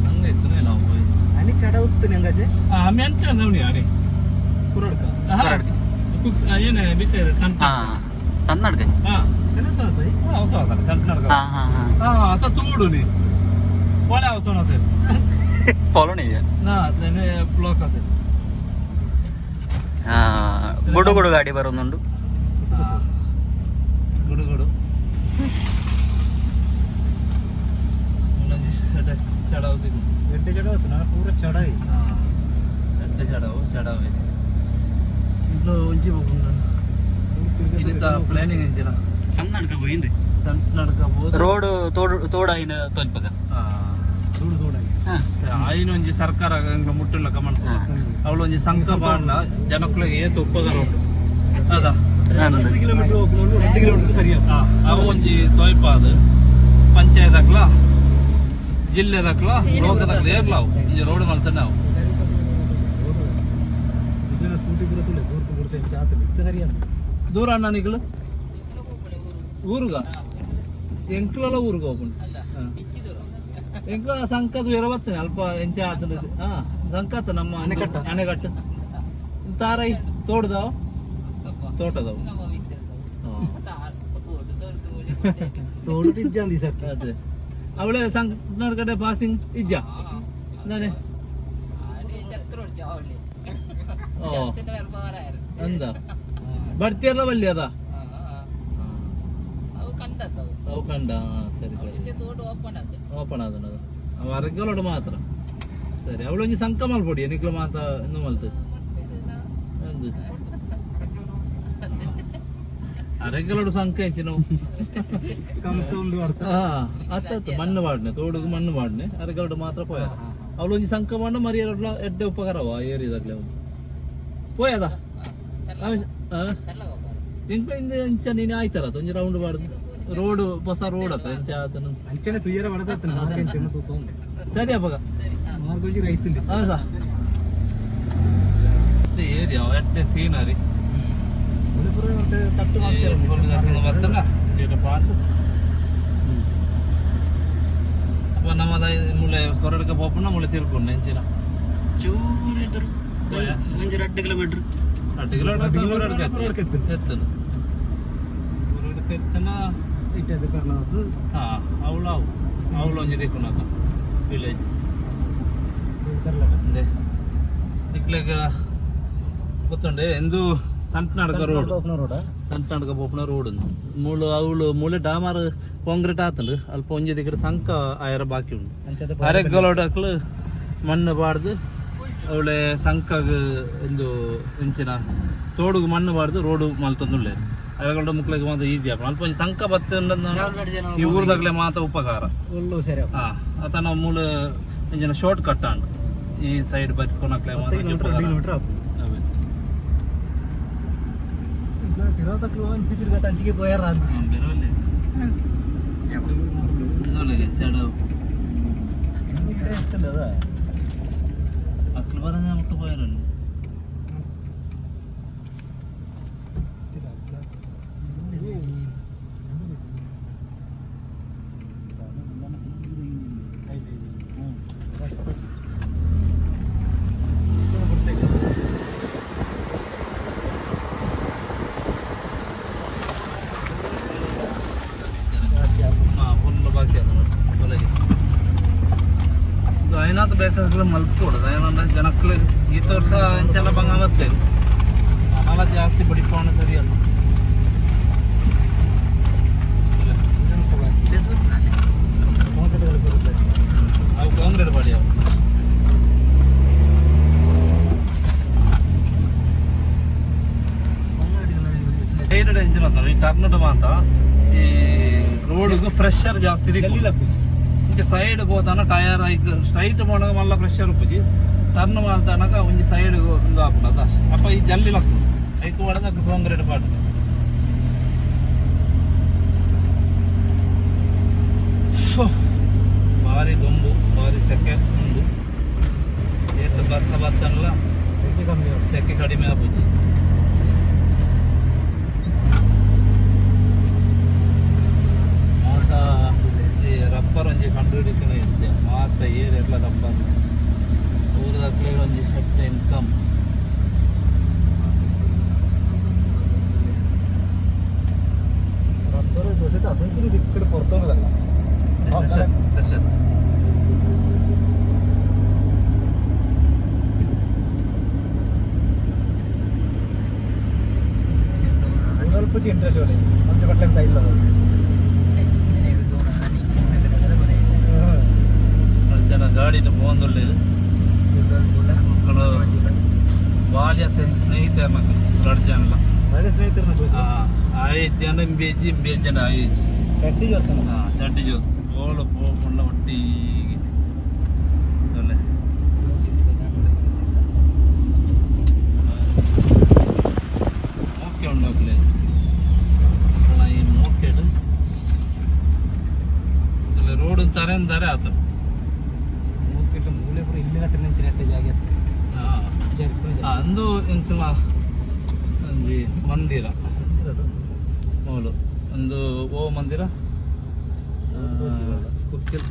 ಹಂಗೆ ಇತ್ತು ನಾವು ಹೋಗಿ.
అని ಚಡ ಉತ್ತು ನಂಗಾಜೆ.
ಆ ಮೆಂಚ ನವನಿ ಅಡೆ.
ಕುರಡ್ಕ.
ಏನೇ ಬಿತ್ತಾರೆ ಸಣ್ಣ.
ಹಾ, ಸಣ್ಣ ಅಡ್ಗೆ.
ಹಾ.
ಕೆಲಸ ಆತಾಯಿ.
ಹೊಸ ಸಣ್ಣ.
ಹಾ ಹಾ ಹಾ.
ಹಾ, ಅತ ತೂಡು ನೀ ಒಳ್ಳೆ ಅವಸರ ಸರ್.
ಫಾಲೋನೇ ಇದೆ.
ನಾ ನೆನೆ ಬ್ಲಾಕ್ ಸರ್.
ಹಾ, ಗುಡು ಗುಡು ಗಾಡಿ ಬರೋದುಂಟು.
ಗುಡು ಗುಡು ಒಂದೊಂದು ಎಡ್ಡೆ ಚಡಾವ್ ತಿನ್ನು.
ಎಡ್ಡೆ ಚಡ ಉತ್ತು ನಾ ಪೂರ ಚಡ.
ಎಡ್ಡೆ ಚಡಾವು ಚಡಾವ್ ಇದೆ. ಇಂట్లో ಒಂಜಿ ಹೋಗುಂಡು ಇನ್ನಿತ ಪ್ಲಾನಿಂಗ್ ಎಂಚಿನ?
ಸಣ್ಣ ಅಡ್ಕ ಹೋಯಿಂದೆ.
ಸಣ್ಣ ನಡ್ಕಬೋದು.
ರೋಡ್ ತೋಡು ತೋಡಾಯಿನ ತೋಜ್ಪಗ.
ದೂಡು ದೂಡಾಗಿ.
ಆಯಿನ ಒಂಜಿ ಸರ್ಕಾರ ಎಂಕ್ಲ ಮುಟ್ಟುಲ್ಲ ಕಮಂಡ್ ಅವಳು ಒಂಜಿ ಸಂಕ ಬಾಂಡ ಜನಕ್ಕುಲೆಗ್ ಏತ್ ಉಪಕಾರ ಉಂಡು ಅದ.
10 ಕಿಲೋಮೀಟರ್ ಹೋಗ್ಕೊಂಡು 2 ಕಿಲೋಮೀಟರ್ ಸರಿಯಾ.
ಅವು ಒಂಜಿ ತೋಯ್ಪಾದು ಪಂಚಾಯತ್ ಅಕ್ಲ ಜಿಲ್ಲೆದಕ್ಲ ಲೋಕದಕ್ಲ ಏರ್ಲ ಅವು ಒಂಜಿ ರೋಡ್ ಮಲ್ತನೆ ಅವು.
ಇದನ್ನ ಸ್ಕೂಟಿ ಪೂರ ತುಲೆ ದೂರ್ತು ಬುಡ್ತೆ ಚಾತಲೆ ಇತ್ತ ಸರಿಯಾ.
ದೂರ ಅಣ್ಣ ನಿಕ್ಲು ಊರುಗ ಎಂಕ್ಲಲ ಊರುಗ ಹೋಗುಂಡು ಎಂಕ್ಲ ಸಂಕದ ಇರವತ್ತನೆ ಅಲ್ಪ ಎಂಚ ಆತನ. ಹಾ, ಸಂಕತ ನಮ್ಮ
ಅಣೆಕಟ್ಟ.
ಅಣೆಕಟ್ಟು ತಾರೈ ತೋಟದವ ತೋಟದವು.
ತೋಡು ಇಜ್ಜಂದಿ ಸರ್.
ಅದೇ ಅವಳೆ ಸಂಕ ಕಡೆ ಪಾಸಿಂಗ್ ಇಜ್ಜ ನಾನೇ ಓ ಅಂದ ಬರ್ತಿಯಲ್ಲ ಬಲ್ಲಿ ಅದ ಅವು ಕಂಡ. ಹಾ, ಸರಿ ಸರಿ, ಓಪನ್ ಆದನ ಅದು ಅವ ಅರಗಲೋಡು ಮಾತ್ರ ಸರಿ. ಅವಳು ಒಂಜಿ ಸಂಕ ಮಲ್ಪೊಡಿ ನಿಕ್ಲು ಮಾತ ಇನ್ನು ಮಲ್ತು ಅಂದು ಅರಗಲೋಡು ಸಂಕ ಎಂಚಿನ.
ಕಮತ ಒಂದು ಅರ್ಥ.
ಹಾ, ಅತ್ತ ಮಣ್ಣು ಬಾಡ್ನೆ ತೋಡುಗು ಮಣ್ಣು ಬಾಡ್ನೆ ಅರಗಲೋಡು ಮಾತ್ರ ಪೋಯಾರ. ಅವಳು ಒಂಜಿ ಸಂಕ ಮಣ್ಣು ಮರಿಯರಡ್ಲ ಎಡ್ಡೆ ಉಪಕಾರವ ಏರಿದಾಗ್ಲೆ ಅವನು ಪೋಯದ. ಇಂಕ ಇಂದ ಇಂಚ ನೀನು ಆಯ್ತಾರ ಒಂಜಿ ರೌಂಡ್ ಬಾಡ್ದು ರೋಡ್ ಹೊಸ ರೋಡ್ ಅತ್ತ ಎಂಚ ಆತನ.
ಅಂಚನೆ ತುಯ್ಯರ ಬಡದತ್ತ ನಾಲ್ಕು ಅಂಚನೆ ತೂಕ ಉಂಟು.
ಸರಿ ಅಪ್ಪಗ.
ಮಾರ್ಗೋಜಿ ರೈಸ್ ಇಲ್ಲಿ.
ಹೌದಾ ಏರಿಯಾ ಎಡ್ಡೆ ಸೀನರಿ.
ಪೂರ ಮತ್ತೆ ತಟ್ಟು ಮಾಡ್ತಾರೆ.
ಬರ್ತಲ್ಲ ಪಾತು ಅಪ್ಪ ನಮ್ಮದ ಮುಳೆ ಹೊರಡ್ಕ ಪೋಪುನ ಮುಳೆ ತಿರ್ಕೊಂಡು ನೆಂಚಿನ.
ಚೂರು ಎದುರು ಒಂಜಿ 2 ಕಿಲೋಮೀಟರ್.
2 ಕಿಲೋಮೀಟರ್ ಹೊರಡ್ಕ
ಹೊರಡ್ಕ ಎತ್ತುನು.
ಎತ್ತನು ಹೊರಡ್ಕ ಎತ್ತನ.
ಇಟ್ಟದ್ದು ಕರ್ನಾಟಕ.
ಹಾ, ಅವಳು ಅವು ಅವಳು ಒಂಜಿ ದಿಕ್ಕುನಕ ವಿಲೇಜ್.
ಕರ್ನಾಟಕ.
ಅಂದೆ ನಿಕ್ಲೆಗ ಗೊತ್ತುಂಡೆ ಎಂದು ಸಂತನಾಡ್ಕ ರೋಡ್.
ರೋಡ.
ಸಂತನಾಡ್ಕ ಪೋಪುನ ರೋಡ್ ಮೂಳು ಅವಳು ಮೂಳೆ ಡಾಮಾರ್ ಕಾಂಕ್ರೀಟ್ ಆತಂಡು ಅಲ್ಪ ಒಂಜಿ ದಿಕ್ಕಡ್ ಸಂಕ ಆಯರ ಬಾಕಿ ಉಂಡು.
ಅಂಚದ.
ಅರೆಗೊಲೋಡಕ್ಲು ಮಣ್ಣು ಬಾರ್ದು ಅವಳೆ ಸಂಕಗ್ ಒಂದು ಇಂಚಿನ ತೋಡುಗು ಮಣ್ಣು ಬಾರ್ದು ರೋಡು ಮಲ್ತೊಂದುಲ್ಲೇರು. ಅರಗಲ್ಡ ಮುಕ್ಲೆಗ್ ಮಾತ ಈಸಿ ಆಪುಂಡು. ಅಲ್ಪ ಒಂಜಿ ಸಂಕ ಬತ್ತ್ ಈ ಊರ್ದಗ್ಲೆ ಮಾತ ಉಪಕಾರ.
ಒಳ್ಳು ಸರಿ.
ಹಾ, ಅತ ನಾವು ಮೂಲ ಇಂಚಿನ ಶಾರ್ಟ್ ಕಟ್ ಆಂಡ್ ಈ ಸೈಡ್ ಬತ್ಕೊನಕ್ಲೆ ಮಾತ ಒಂಜಿ ಉಪಕಾರ.
ಕಿಲೋಮೀಟರ್ ಆಪುಂಡು.
ಅವೇ.
ತಿರೋತಕ್ಲು ಒಂಚಿ ತಿರ್ಗಾ ಅಂಚಿಗೆ ಪೋಯಾರ ಅಂತ.
ಹ್ಮ್, ಬೇರೆ ಒಳ್ಳೆ ಸೈಡ್. ಅಕ್ಲು ಬರಂದ ಮುಟ್ಟು ಪೋಯರನ್ನು. ಹಾ, ಫುಲ್ ಬಾಕಿ ಅದು ಹೊಲಗೆ. ಇದು ಐನಾತ್ ಬೇಕಾಗಲ ಮಲ್ಪೋಡು. ಏನಂದ್ರೆ ಜನಕ್ಲು ಈ ವರ್ಷ ಇಂಚೆಲ್ಲ ಬಂಗ ಬರ್ತೇವೆ ಅನಲ ಜಾಸ್ತಿ ಬಡಿಪೋಣ ಸರಿ ಅಲ್ಲ. ಅವು ಕಾಂಗ್ರೆಡ್ ಬಾಡಿ ಅವು. ಸೈಡ್ ಇಂಜಿನ್ ಅಂತಾರೆ ಈ ಟರ್ನ್ ಮಾತ ಈ ರೋಡ್ಗೆ ಪ್ರೆಷರ್ ಜಾಸ್ತಿ
ಜಲ್ಲಿ.
ಇಂಚ ಸೈಡ್ ಪೋತಾನ ಟೈರ್ ಐಕ್ ಸ್ಟ್ರೈಟ್ ಪೋನಾಗ ಮಲ್ಲ ಪ್ರೆಷರ್ ಉಪ್ಪುಜಿ. ಟರ್ನ್ ಮಾಡ್ತಾನಕ ಒಂಜಿ ಸೈಡ್ ಒಂದು ಆಪುಂಡು ಅದ. ಅಪ್ಪ ಈ ಜಲ್ಲಿ ಲಕ್ಕು ಐಕ್ ಒಡದ ಕಾಂಕ್ರೀಟ್ ಪಾಟ್. ಭಾರಿ ದೊಂಬು, ಭಾರಿ ಸೆಕೆ ಉಂಡು. ಏತ್ ಬರ್ಸ ಬತ್ತನಲ್ಲ.
ಸೆಕೆ ಕಮ್ಮಿ.
ಸೆಕೆ ಕಡಿಮೆ ಆಪುಜಿ. ಮಾತ ಈ ರಬ್ಬರ್ ಒಂಜಿ ಕಂಡು ಹಿಡಿತನ ಇತ್ತೆ ಮಾತ ಏರ್ ಎಲ್ಲ ರಬ್ಬರ್. ಊರದಕ್ಲೆ ಒಂಜಿ ಸೆಟ್ ಇನ್ಕಮ್.
ರಬ್ಬರ್ ದೋಸೆ ಅಸಂಖ್ಯ ಸಿಕ್ಕಡೆ ಪೊರ್ತೋದಲ್ಲ.
ತಶತ್.
ಸ್ವಲ್ಪ ಇಂಟ್ರೆಸ್ಟ್ ಒಳ್ಳೆ ಅಂಚೆ ಬಟ್ಲೆ ಅಂತ ಇಲ್ಲ.
ಜನ ಗಾಡಿನ ಪೋಂದುಲ್ಲೆರ್ ಮಕ್ಕಳು. ಬಾಲ್ಯ ಸ್ನೇಹಿತರ ಮಕ್ಕಳು ರಡ್ಡ್ ಜನಲ.
ಒಳ್ಳೆ ಸ್ನೇಹಿತರನ್ನ.
ಆಯ್ ಜನ ಇಂಬೇಜಿ ಇಂಬೇಜ್ ಜನ ಆಯೇಜ್.
ಗಟ್ಟಿ ಜೋಸ್ತಾನ.
ಚಡ್ಡಿ ಜೋಸ್ತ್ ಓಳು ಪೋಪುಂಡ ಒಟ್ಟಿಗೆ ಒಳ್ಳೆ. ಮೋಕೆ ಉಂಡು ಅಕ್ಲೆ. ಅಲ್ಲ, ಈ ಮೋಕೆಡ್ ರೋಡ್ ತಾರೆ ತಾರೆ ಆತ.
ಮೂಕಿಟ್ಟು ಮೂಲೆ ಪೂರ ಇಲ್ಲಿ ನಟ್ಟು ನೆಂಚಿನ ಜಾಗ.
ಅಂದು ಎಂಕಲ್ನ ಒಂಜಿ ಮಂದಿರ ಮೂಲು ಒಂದು ಓ ಮಂದಿರ ಕುಕ್ಕಿಲ್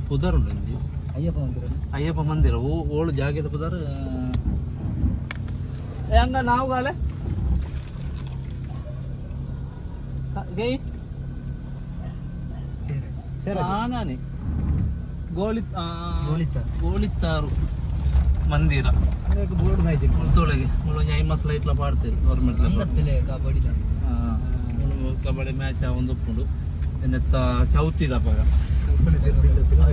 ಪುದರ್ ಉಂಡು ಒಂಜಿ.
ಅಯ್ಯಪ್ಪ ಮಂದಿರ.
ಅಯ್ಯಪ್ಪ ಮಂದಿರ. ಓ ಓಳು ಜಾಗೆದ ಪುದರ್ ಹಂಗ ನಾವು ಗಾಳೆ ಗೈ ಆನಾನೆ ಗೋಳಿ ಗೋಳಿತ್ತಾರು ಮಂದಿರ.
ಬೋರ್ಡ್ ನಾಯ್ತು.
ಮುಳ್ತೊಳಗೆ ಮುಳ್ಳು ಐಮಸ್ ಲೈಟ್ಲ ಪಾಡ್ತೇವೆ ಗೌರ್ಮೆಂಟ್. ಕಬಡ್ಡಿ ಮ್ಯಾಚ್ ಒಂದು ಉಪ್ಪುಂಡು ಎನ್ನೆತ್ತ ಚೌತಿದ ಅಪಗ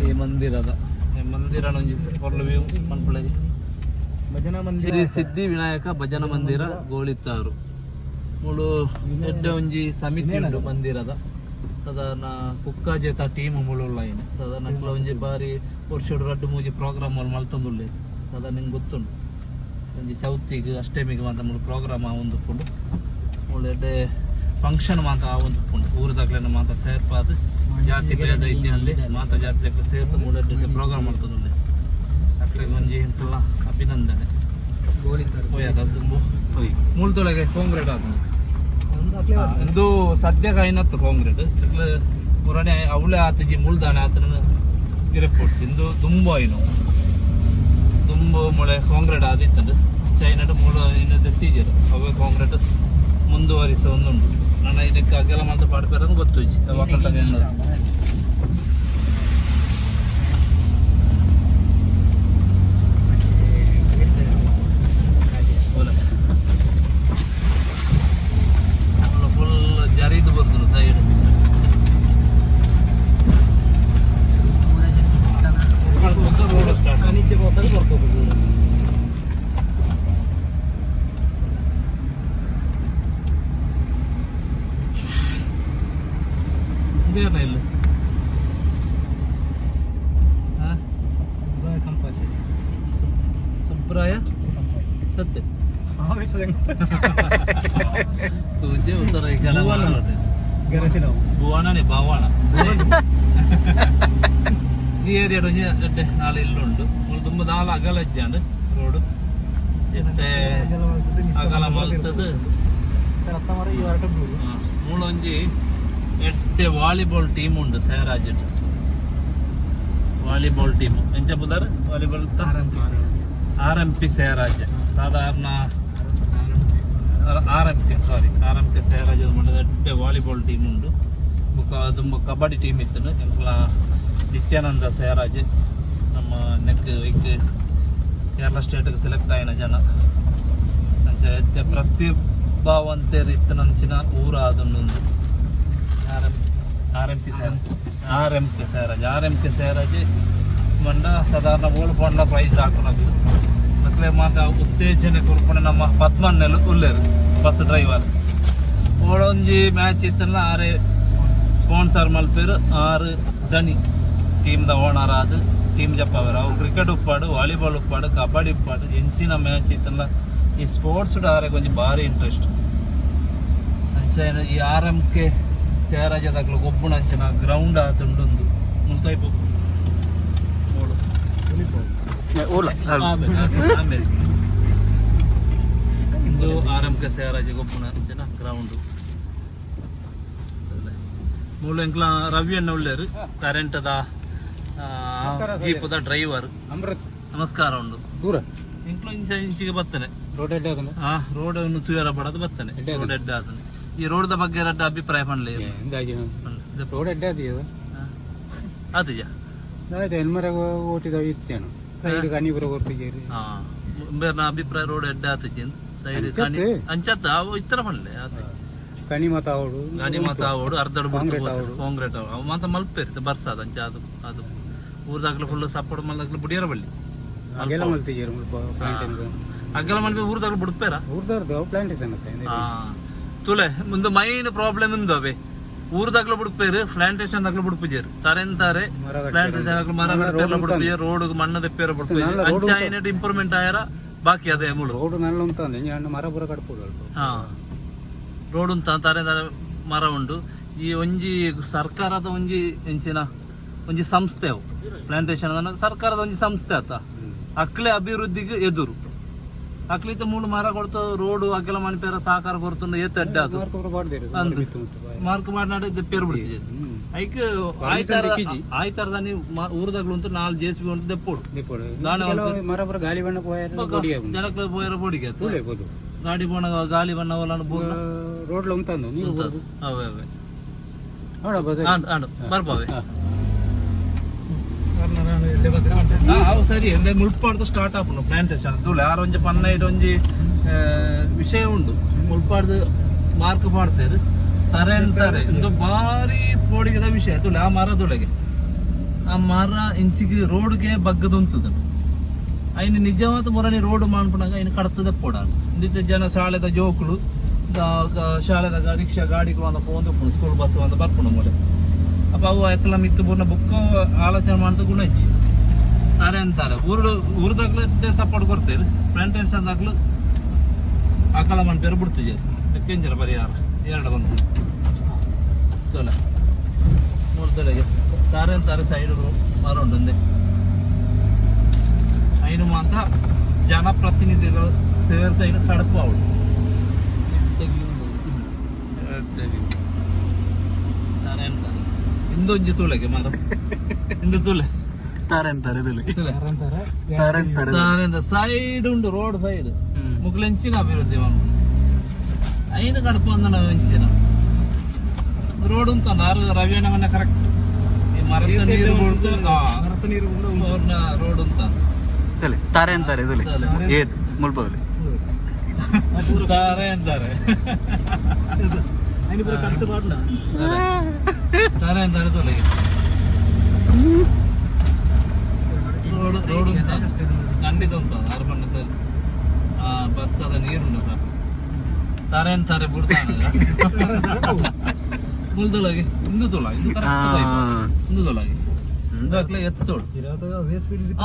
ಈ ಮಂದಿರದ ಈ ಮಂದಿರ ಒಂಜಿ ಪೊರ್ಲು ವ್ಯೂ ಮನ್ಪುಳಗೆ.
ಭಜನಾ ಮಂದಿರ.
ಶ್ರೀ ಸಿದ್ಧಿ ವಿನಾಯಕ ಭಜನಾ ಮಂದಿರ ಗೋಳಿತ್ತಾರು. ಮುಳು ಎಡ್ಡೆ ಒಂಜಿ ಸಮಿತಿ ಉಂಡು ಮಂದಿರದ. ಸಾಧಾರಣ ಕುಕ್ಕಾಜೇತ ಟೀಮ್ ಮುಳುಳ್ಳ ಐನೆ. ಸಾಧಾರಣ ಅಕ್ಲ ಒಂಜಿ ಬಾರಿ ವರ್ಷಡ್ ರಡ್ಡ್ ಮೂಜಿ ಪ್ರೋಗ್ರಾಮ್ ಮಲ್ತೊಂದುಲ್ಲೆ. ಸಾಧಾರಣ ನಿಂಗೆ ಗೊತ್ತುಂಡು ಒಂಜಿ ಚೌತಿಗ್ ಅಷ್ಟಮಿಗೆ ಮಾತ ಮುಳು ಪ್ರೋಗ್ರಾಮ್ ಆವೊಂದುಪ್ಪುಂಡು. ಮುಳು ಎಡ್ಡೆ ಫಂಕ್ಷನ್ ಮಾತ ಆವೊಂದುಪ್ಪುಂಡು. ಊರುದಕ್ಲೆನ ಮಾತ ಸೇರ್ಪಾದ್, ಜಾತಿ ಭೇದ ಇದ್ದಲ್ಲಿ ಮಾತ ಜಾತಿ ಸೇರ್ಪು ಮುಳು ಎಡ್ಡೆ ಪ್ರೋಗ್ರಾಮ್ ಮಲ್ತೊಂದುಲ್ಲೆ. ಅಕ್ಲೆಗ್ ಒಂಜಿ ಎಂತಲ್ಲ ಅಭಿನಂದನೆ. ಪೋಯಾದ ದುಂಬು ಮುಳ್ತೊಳಗೆ ಕಾಂಕ್ರೀಟ್ ಆತುಂಡು. ಇಂದು ಸದ್ಯಕ್ಕೆ ಐನತ್ತು ಕಾಂಕ್ರೀಟ್ ಪುರಾಣೆ ಅವಳೆ ಆತಜಿ ಮುಳ್ದಾನೆ ಆತನ ಗಿರಪೋಡ್ಸಿ. ಇಂದು ದುಂಬು ಐನು ದುಂಬು ಮೊಳೆ ಕಾಂಕ್ರೀಟ್ ಆದಿತ್ತಂಡು. ಚೈನಡ್ ಮೂಲ ಇನ್ನು ದೆತ್ತೀಜರು ಅವೇ ಕಾಂಕ್ರೀಟ್ ಮುಂದುವರಿಸ ಒಂದುಂಡು. ನನ್ನ ಇದಕ್ಕೆ ಅಗೆಲ ಮಾತ್ರ ಪಾಡ್ಪೇರಂದು ಗೊತ್ತು ಇಜ್ಜಿ. ಒಕ್ಕಲ್ಟದ ಎನ್ನದು. ಓಲೆ ಫುಲ್ ಜರಿದು ಬರ್ತದೆ ಸೈಡ್. Road start.
ನೀಚೆ ಬೋಸಲ್ಲಿ ಬರ್ತದೆ.
ಊರಾಯ ಸತ್ಯ ತೂಜೆ ಉತ್ತರ ಭುವನನೇ ಭವನ. ಈ ಏರಿಯಾಡ್ ಒಂಜಿ ಎಡ್ಡೆ ನಾಲ್ ಇಲ್ಲು ಉಂಡು. ಮೂಲು ದುಂಬು ದಾಲ ಅಗಲ ಇಜ್ಜಾಂಡ್ ರೋಡ್. ಇತ್ತೆ ಅಗಲ ಮಲ್ತದ್. ಮೂಲೊಂಜಿ ಎಡ್ಡೆ ವಾಲಿಬಾಲ್ ಟೀಮ್ ಉಂಡು ಸಹರಾಜ್. ವಾಲಿಬಾಲ್ ಟೀಮ್ ಎಂಚ ಪುದರ್ ವಾಲಿಬಾಲ್? ಆರ್ ಎಂ ಪಿ ಸಹರಾಜ್. ಸಾಧಾರಣ ಆರ್ ಎಂ ಕೆ, ಸಾರಿ, ಆರ್ ಎಂ ಕೆ ಸಹರಾಜ್ ಮಂಡದ ಎಡ್ಡೆ ವಾಲಿಬಾಲ್ ಟೀಮ್ ಉಂಡು. ಬೊಕ್ಕ ದುಂಬು ಕಬಡ್ಡಿ ಟೀಮ್ ಇತ್ತು. ಎಂಕ್ಲ ನಿತ್ಯಾನಂದ ಸಹರಾಜ್ ನಮ್ಮ ನೆಕ್ ಇಕ್ ಕೇರಳ ಸ್ಟೇಟ್ಗೆ ಸೆಲೆಕ್ಟ್ ಆಯಿನ ಜನ. ಅಂಚ ಎಡ್ಡೆ ಪ್ರತಿಭಾವಂತೆರ್ ಇತ್ತಿನಂಚಿನ ಊರು ಆದುಂಡು. R M R M P sir, R M K Saharaj. R M K Saharaj ಮಂಡ ಸಾಧಾರಣ ಓಳು ಪಂಡ ಪ್ರೈಸ್ ಹಾಕುನದು. ಮಕ್ಲೆ ಮಾತ ಉತ್ತೇಜನೆ ಕೊರ್ಪುನ ನಮ್ಮ ಪದ್ಮಣ್ಣೆಲು ಉಲ್ಲೆರ್, ಬಸ್ ಡ್ರೈವರ್. ಓಳೊಂಜಿ ಮ್ಯಾಚ್ ಇತ್ತಲ್ಲ, ಆರೆ ಸ್ಪಾನ್ಸರ್ ಮಲ್ಪೆರ್. ಆರು ದಣಿ, ಟೀಮ್ ದ ಓನರ್ ಆದ್ ಟೀಮ್ ಜಪ್ಪಾವೆರ್. ಅವು ಕ್ರಿಕೆಟ್ ಉಪ್ಪಾಡು, ವಾಲಿಬಾಲ್ ಉಪ್ಪಾಡು, ಕಬಡ್ಡಿ ಉಪ್ಪಾಡು, ಎಂಚಿನ ಮ್ಯಾಚ್ ಇತ್ತಲ್ಲ, ಈ ಸ್ಪೋರ್ಟ್ಸ್ ಆರೆಗ್ ಒಂಜಿ ಬಾರಿ ಇಂಟ್ರೆಸ್ಟ್. ಅಂಚ ಈ ಆರ್ ಎಂ ಕೆ ಸೇರಾಜದಕ್ಲು ಗೊಬ್ಬುನ ಅಂಚಿನ ಗ್ರೌಂಡ್ ಆತುಂಡು. ಮುಲ್ತೈಪು ನೋಡು.
ಊರ್ಲ.
ಆಮೇಲೆ ಆಮೇಲೆ, ಆಮೇಲೆ. ಇಂದು ಆರ್ ಎಂ ಕೆ ಸೇರಾಜ ಗೊಬ್ಬುನ ಅಂಚಿನ ಗ್ರೌಂಡ್. ಮೂಲು ಎಂಕ್ಲ ರವಿ ಅಣ್ಣ ಉಲ್ಲೇರು, ಕರೆಂಟ್ ದ ಜೀಪದ ಡ್ರೈವರ್.
ಅಮೃತ್.
ನಮಸ್ಕಾರ ಉಂಡು.
ದೂರ.
ಎಂಕ್ಲು ಇಂಚ ಇಂಚಿಗೆ ಬತ್ತನೆ.
ರೋಡ್ ಎಡ್ಡೆ ಅದನ್ನ.
ಆ ರೋಡ್ ಅನ್ನು ತೂಯರ ಬಡದು ಬತ್ತನೆ.
ಎಡ್ಡೆ.
ರೋಡ್ ಎಡ್ಡೆ ಆತನೆ. ಈ ರೋಡ್ ದ ಬಗ್ಗೆ ರಡ್ಡ ಅಭಿಪ್ರಾಯ ಪನ್ಲೆ.
ರೋಡ್ ಎಡ್ಡೆ ಅದು.
ಆತಿಜ.
ಆಯ್ತು, ಎಲ್ಮರ ಓಟಿದ ಇತ್ತೇನು ಸೈಡ್ ಕನಿ ಬರೋ ಕೊರ್ತಿದ್ದೀರಿ.
ಹಾ, ಬೇರ್ನ ಅಭಿಪ್ರಾಯ ರೋಡ್ ಎಡ್ಡೆ ಆತಿಜಿ. ಸೈಡ್ ಕಣಿ.
ಅಂಚತ್ತೆ.
ಅಂಚತ್ತ ಅವು ಇತ್ತರ ಪನ್ಲೆ ಆತೆ.
ಕಣಿ ಮಾತ ಅವಡು.
ಗಾಡಿ ಮಾತ ಆವೋಡು, ಅರ್ಧಡ್.
ಕಾಂಕ್ರೀಟ್ ಆವೋಡು.
ಕಾಂಕ್ರೀಟ್ ಆವೋಡು. ಅವು ಮಾತ ಮಲ್ಪೇರು ಬರ್ಸಾದ ಅಂಚ. ಅದು ಅದು ಊರ್ದಾಗ್ಲ ಫುಲ್ ಸಪೋರ್ಟ್ ಮಲ್ದಾಗ್ಲ ಬುಡಿಯರ ಬಳ್ಳಿ.
ಅಗೆಲ್ಲ ಮಲ್ತಿದ್ದೀರಿ ಮುಲ್ಪ ಪ್ಲಾಂಟೇಶನ್.
ಅಗ್ಗಲ ಮಲ್ಪೆ ಊರ್ದಾಗ್ಲ ಬುಡ್ಪೇರ.
ಊರ್ದವ್ರದ್ದು ಪ್ಲಾಂಟೇಶನ್ ಅತ್ತ.
ಆ, ತುಲೆ ಮುಂದೆ ಮೈನ್ ಪ್ರಾಬ್ಲಮ್ ಉಂದು. ಅವೇ ಊರ್ದಾಗ್ಲ ಬುಡ್ಪೇರು, ಪ್ಲಾಂಟೇಶನ್ ದಾಗ್ಲ ಬುಡ್ಪುಜೇರು ತರೆಂತಾರೆ.
ಮರ ಕಟ್ಪೇರು.
ಪ್ಲಾಂಟೇಶನ್ ದಾಗ್ಲ ಮರ ಕಟ್ಪೇರ್ಲ ಬುಡ್ಪುಜೇರು, ರೋಡ್ ಮಣ್ಣು ದೆಪ್ಪೇರ ಬುಡ್ಪುಜೇರು.
ನಲ್ಲ road.
ಅಂಚ ಐನೆಟ್ ಇಂಪ್ರೂವ್ಮೆಂಟ್ ಆಯರ ಬಾಕಿ ಅದೇ ಮುಳು.
ರೋಡ್ ನಲ್ಲ ಉಂಟು ಅಂದ್ರೆ ಮರ ಪೂರ ಕಟ್ಬೋದು ಅಲ್ಪ.
ಹಾ, ರೋಡ್ ಉಂತ ತಾರೆ ತಾರೆ ಮರ ಉಂಡು. ಈ ಒಂಜಿ ಸರ್ಕಾರದ ಒಂಜಿ ಎಂಚಿನ ಒಂಜಿ ಸಂಸ್ಥೆ ಅವು. ಪ್ಲಾಂಟೇಶನ್ ಸರ್ಕಾರದ ಒಂಜಿ ಸಂಸ್ಥೆ ಆತ. ಅಕ್ಲೆ ಅಭಿವೃದ್ಧಿಗೆ ಎದುರು ಅಕ್ಲಿತ ಮೂಲು ಮರ ಕೊಡ್ತು ರೋಡ್ ಅಗೆಲ ಮನ್ಪೇರ ಸಹಕಾರ ಕೊಡ್ತುಂಡು ಏತ್ ಅಡ್ಡ ಅದು.
ಮಾರ್ಕ್ ಪೂರ ಪಾಡ್ದೇರು.
ಅಂದ್. ಮಾರ್ಕ್ ಮಾಡ್ನಾಡು ದೆಪ್ಪೇರು ಬಿಡ್ತಿದೆ. ಐಕ್ ಆಯ್ತಾರ ಆಯ್ತಾರ ಊರ್ದಾಗ್ಲು ಉಂಟು ನಾಲ್ ಜೆಸಿಬಿ ಉಂಟು, ದೆಪ್ಪೋಡು. ದಾನೆ.
ಕೆಲವು ಮರ ಪೂರ ಗಾಳಿ ಬಣ್ಣ ಪೋಯರ ಬೊಡಿ ಆಗುಂಡು.
ಜನಕ್ಲೆ ಪೋಯರ ಬೋಡಿಗೆ ಆತು.
ತೂಲೆ ಬೋದು.
ಗಾಡಿ ಬೋಣ ಗಾಳಿ ಬಣ್ಣ ಒಲಾನ ಬೋರ್ನ.
ರೋಡ್ಲ ಉಂಟಂದು ನೀರು ಬರುದು.
ಅವೇ ಅವೇ.
ನೋಡ ಬಸ್.
ಆಂಡ್ ಆಂಡ್ ಬರ್ಪಾವೆ. ಅವು ಸರಿ ಅಂದ್ರೆ ಮುಳ್ಪಾಡ್ದು ಸ್ಟಾರ್ಟ್ ಆಪುಂಡು ಪ್ಲಾಂಟೇಶನ್. ತೂಲೆ ಆರ್ ಒಂಜಿ ಪನ್ನೈಟ್ ಒಂಜಿ ವಿಷಯ ಉಂಡು. ಮುಳ್ಪಾಡ್ದು ಮಾರ್ಕ್ ಪಾಡ್ತೇರು ತರೆ ಅಂತಾರೆ. ಇಂದು ಬಾರಿ ಪೋಡಿಗೆದ ವಿಷಯ. ತುಲೆ ಆ ಮರದೊಳಗೆ ಆ ಮರ ಇಂಚಿಗೆ ರೋಡ್ಗೆ ಬಗ್ಗದ ಉಂತದ. ಐನ ನಿಜವಾದ ಮೊರನಿ ರೋಡ್ ಮಾನ್ಪುನಾಗ ಐನ ಕಡತದ ಪೋಡ. ಇಂದಿತ್ತ ಜನ ಶಾಲೆದ ಜೋಕುಲು ಶಾಲೆದ ರಿಕ್ಷಾ ಗಾಡಿಗಳು ಅಂದ ಪೋಂದು ಸ್ಕೂಲ್ ಬಸ್ ಅಂದ ಬರ್ಪುಂಡು ಮೂಲೆ. ಅಪ್ಪ ಅವು ಎತ್ತಲ ಮಿತ್ತು ಪೂರ್ಣ ಬುಕ್ಕ ಆಲೋಚನೆ ಮಾಡ್ದು ಗುಣ ಹೆಚ್ಚು ತಾರೆ ಅಂತಾರೆ. ಊರು ಊರ್ದಾಗ್ಲು ಸಪೋರ್ಟ್ ಕೊಡ್ತೇವೆ, ಪ್ಲಾಂಟೇಶನ್ ದಾಗ್ಲು ಅಕಲ ಮನ್ಪೇರು ಬಿಡ್ತಿಜೇರು. ಕೆಂಜರ ಪರಿಹಾರ ಎರಡು ಬಂದು ತೊಲೆ ಮೂರು ತೊಲೆಗೆ ತಾರೆ ಅಂತಾರೆ. ಸೈಡ್ ಮರ ಉಂಟು ಒಂದೇ. ಐನು ಮಾತ್ರ ಜನಪ್ರತಿನಿಧಿಗಳು ಸೇರ್ದ ಐನು ಕಡಪು ಅವಳು. ತಾರೆ ಅಂತಾರೆ. ಇಂದೊಂಜಿ ತುಳೆಗೆ ಮರ ಇಂದು ತುಲೆ.
ತಾರೆ ಅಂತಾರೆ ತುಲೆ.
ತುಲೆ.
ತಾರೆ ಅಂತಾರೆ.
ತಾರೆ ಅಂತ ಸೈಡ್ ಉಂಟು, ರೋಡ್ ಸೈಡ್. ಮುಕ್ಲೆಂಚಿನ ಅಭಿವೃದ್ಧಿ ಮನ್ಪುನು ಐನು ಕಡಪು ಅಂದ ಎಂಚಿನ ರೋಡ್ ಉಂಟು. ಆರು ರವಿಯಣ್ಣ ಮನೆ ಕರೆಕ್ಟ್. ಈ ಮರದ ನೀರು ಬುಡ್ದು
ನೀರು.
ರೋಡ್ ಉಂಟ.
ತುಲೆ ತಾರೆ ಅಂತಾರೆ ತುಲೆ.
ತುಲೆ.
ಏತ್ ಮುಲ್ಪ ತುಲೆ.
ತಾರೆ ಅಂತಾರೆ. ತಾರೆ ಅಂತಾರೆ ತೊಲೆಗೆ. ರೋಡ್ ರೋಡ್ ಉಂಟ, ಖಂಡಿತ ಉಂಟು. ಆರು ಬಣ್ಣ ಸರಿ. ಆ ಬರ್ಸದ ನೀರುಂಟು ಸರ್. ತಾರೆ ಅಂತಾರೆ ಬುಡ್ತಾನ ಮುಲ್ದೊಳಗೆ. ಇಂದು ತೊಲ ಇಂದು ಕರೆಕ್ಟ್. ಇಂದು ತೊಲಗೆ. ಅಕ್ಲೆ ಎತ್ತೋಡು.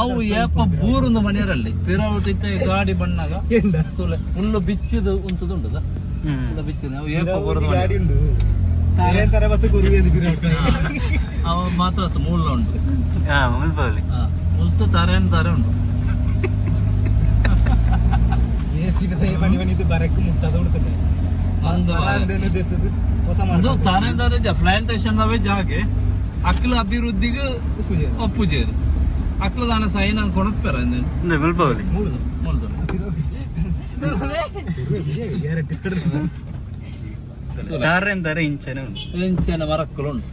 ಅವು ಏಪ ಬೂರುಂದು ಮನೆಯರಲ್ಲಿ ಪಿರೌಟ್ ಇತ್ತೆ ಗಾಡಿ ಬಣ್ಣಾಗ ತೂಲೆ ಫುಲ್ಲು ಬಿಚ್ಚಿದು ಉಂತುದುಂಡುದ. ಫುಲ್ಲು ಬಿಚ್ಚಿದ ಅವು ಏಪ ಬೂರುಂದು
ಗಾಡಿ
ಮನೆ.
ಉಂಡು ತಾರೆ ತಾರೆ ಬತ್ತು ಗುರುವೆ
ಅವು ಮಾತ್ರ ಅತ್ತು ಮೂಲ ಉಂಡು.
ಹಾ, ಮುಲ್ಪಲ್ಲಿ.
ಹಾ, ಮುಲ್ತು ತರೇನು ತಾರೆ ಉಂಡು.
ಜೆ ಬಣಿ ಬಣಿ ಬರಕ್ಕೆ ಮುಟ್ಟದ ಉಡ್ತದೆ.
ಒಂದು
ಹೊಸ
ಒಂದು ತಾನೇ ತಾರೆ ಪ್ಲಾಂಟೇಶನ್ ಅವೇ ಜಾಗೆ ಅಕ್ಲ ಅಭಿವೃದ್ಧಿಗೆ ಒಪ್ಪುಜೇರು ಅಕ್ಲ ದಾನ ಸೈನ್ ಕೊಣಪ್ಪೆರ.
ಇಂದು ಮುಲ್ಪಲ್ಲಿ.
ಮುಲ್ದು.
ಗ್ಯಾರಂಟಿ.
ದಾರೆಂದರೆ ಇಂಚನೆ ಉಂಟು.
ಎಂಚಿನ ಮರಕ್ಕಲು ಉಂಟು,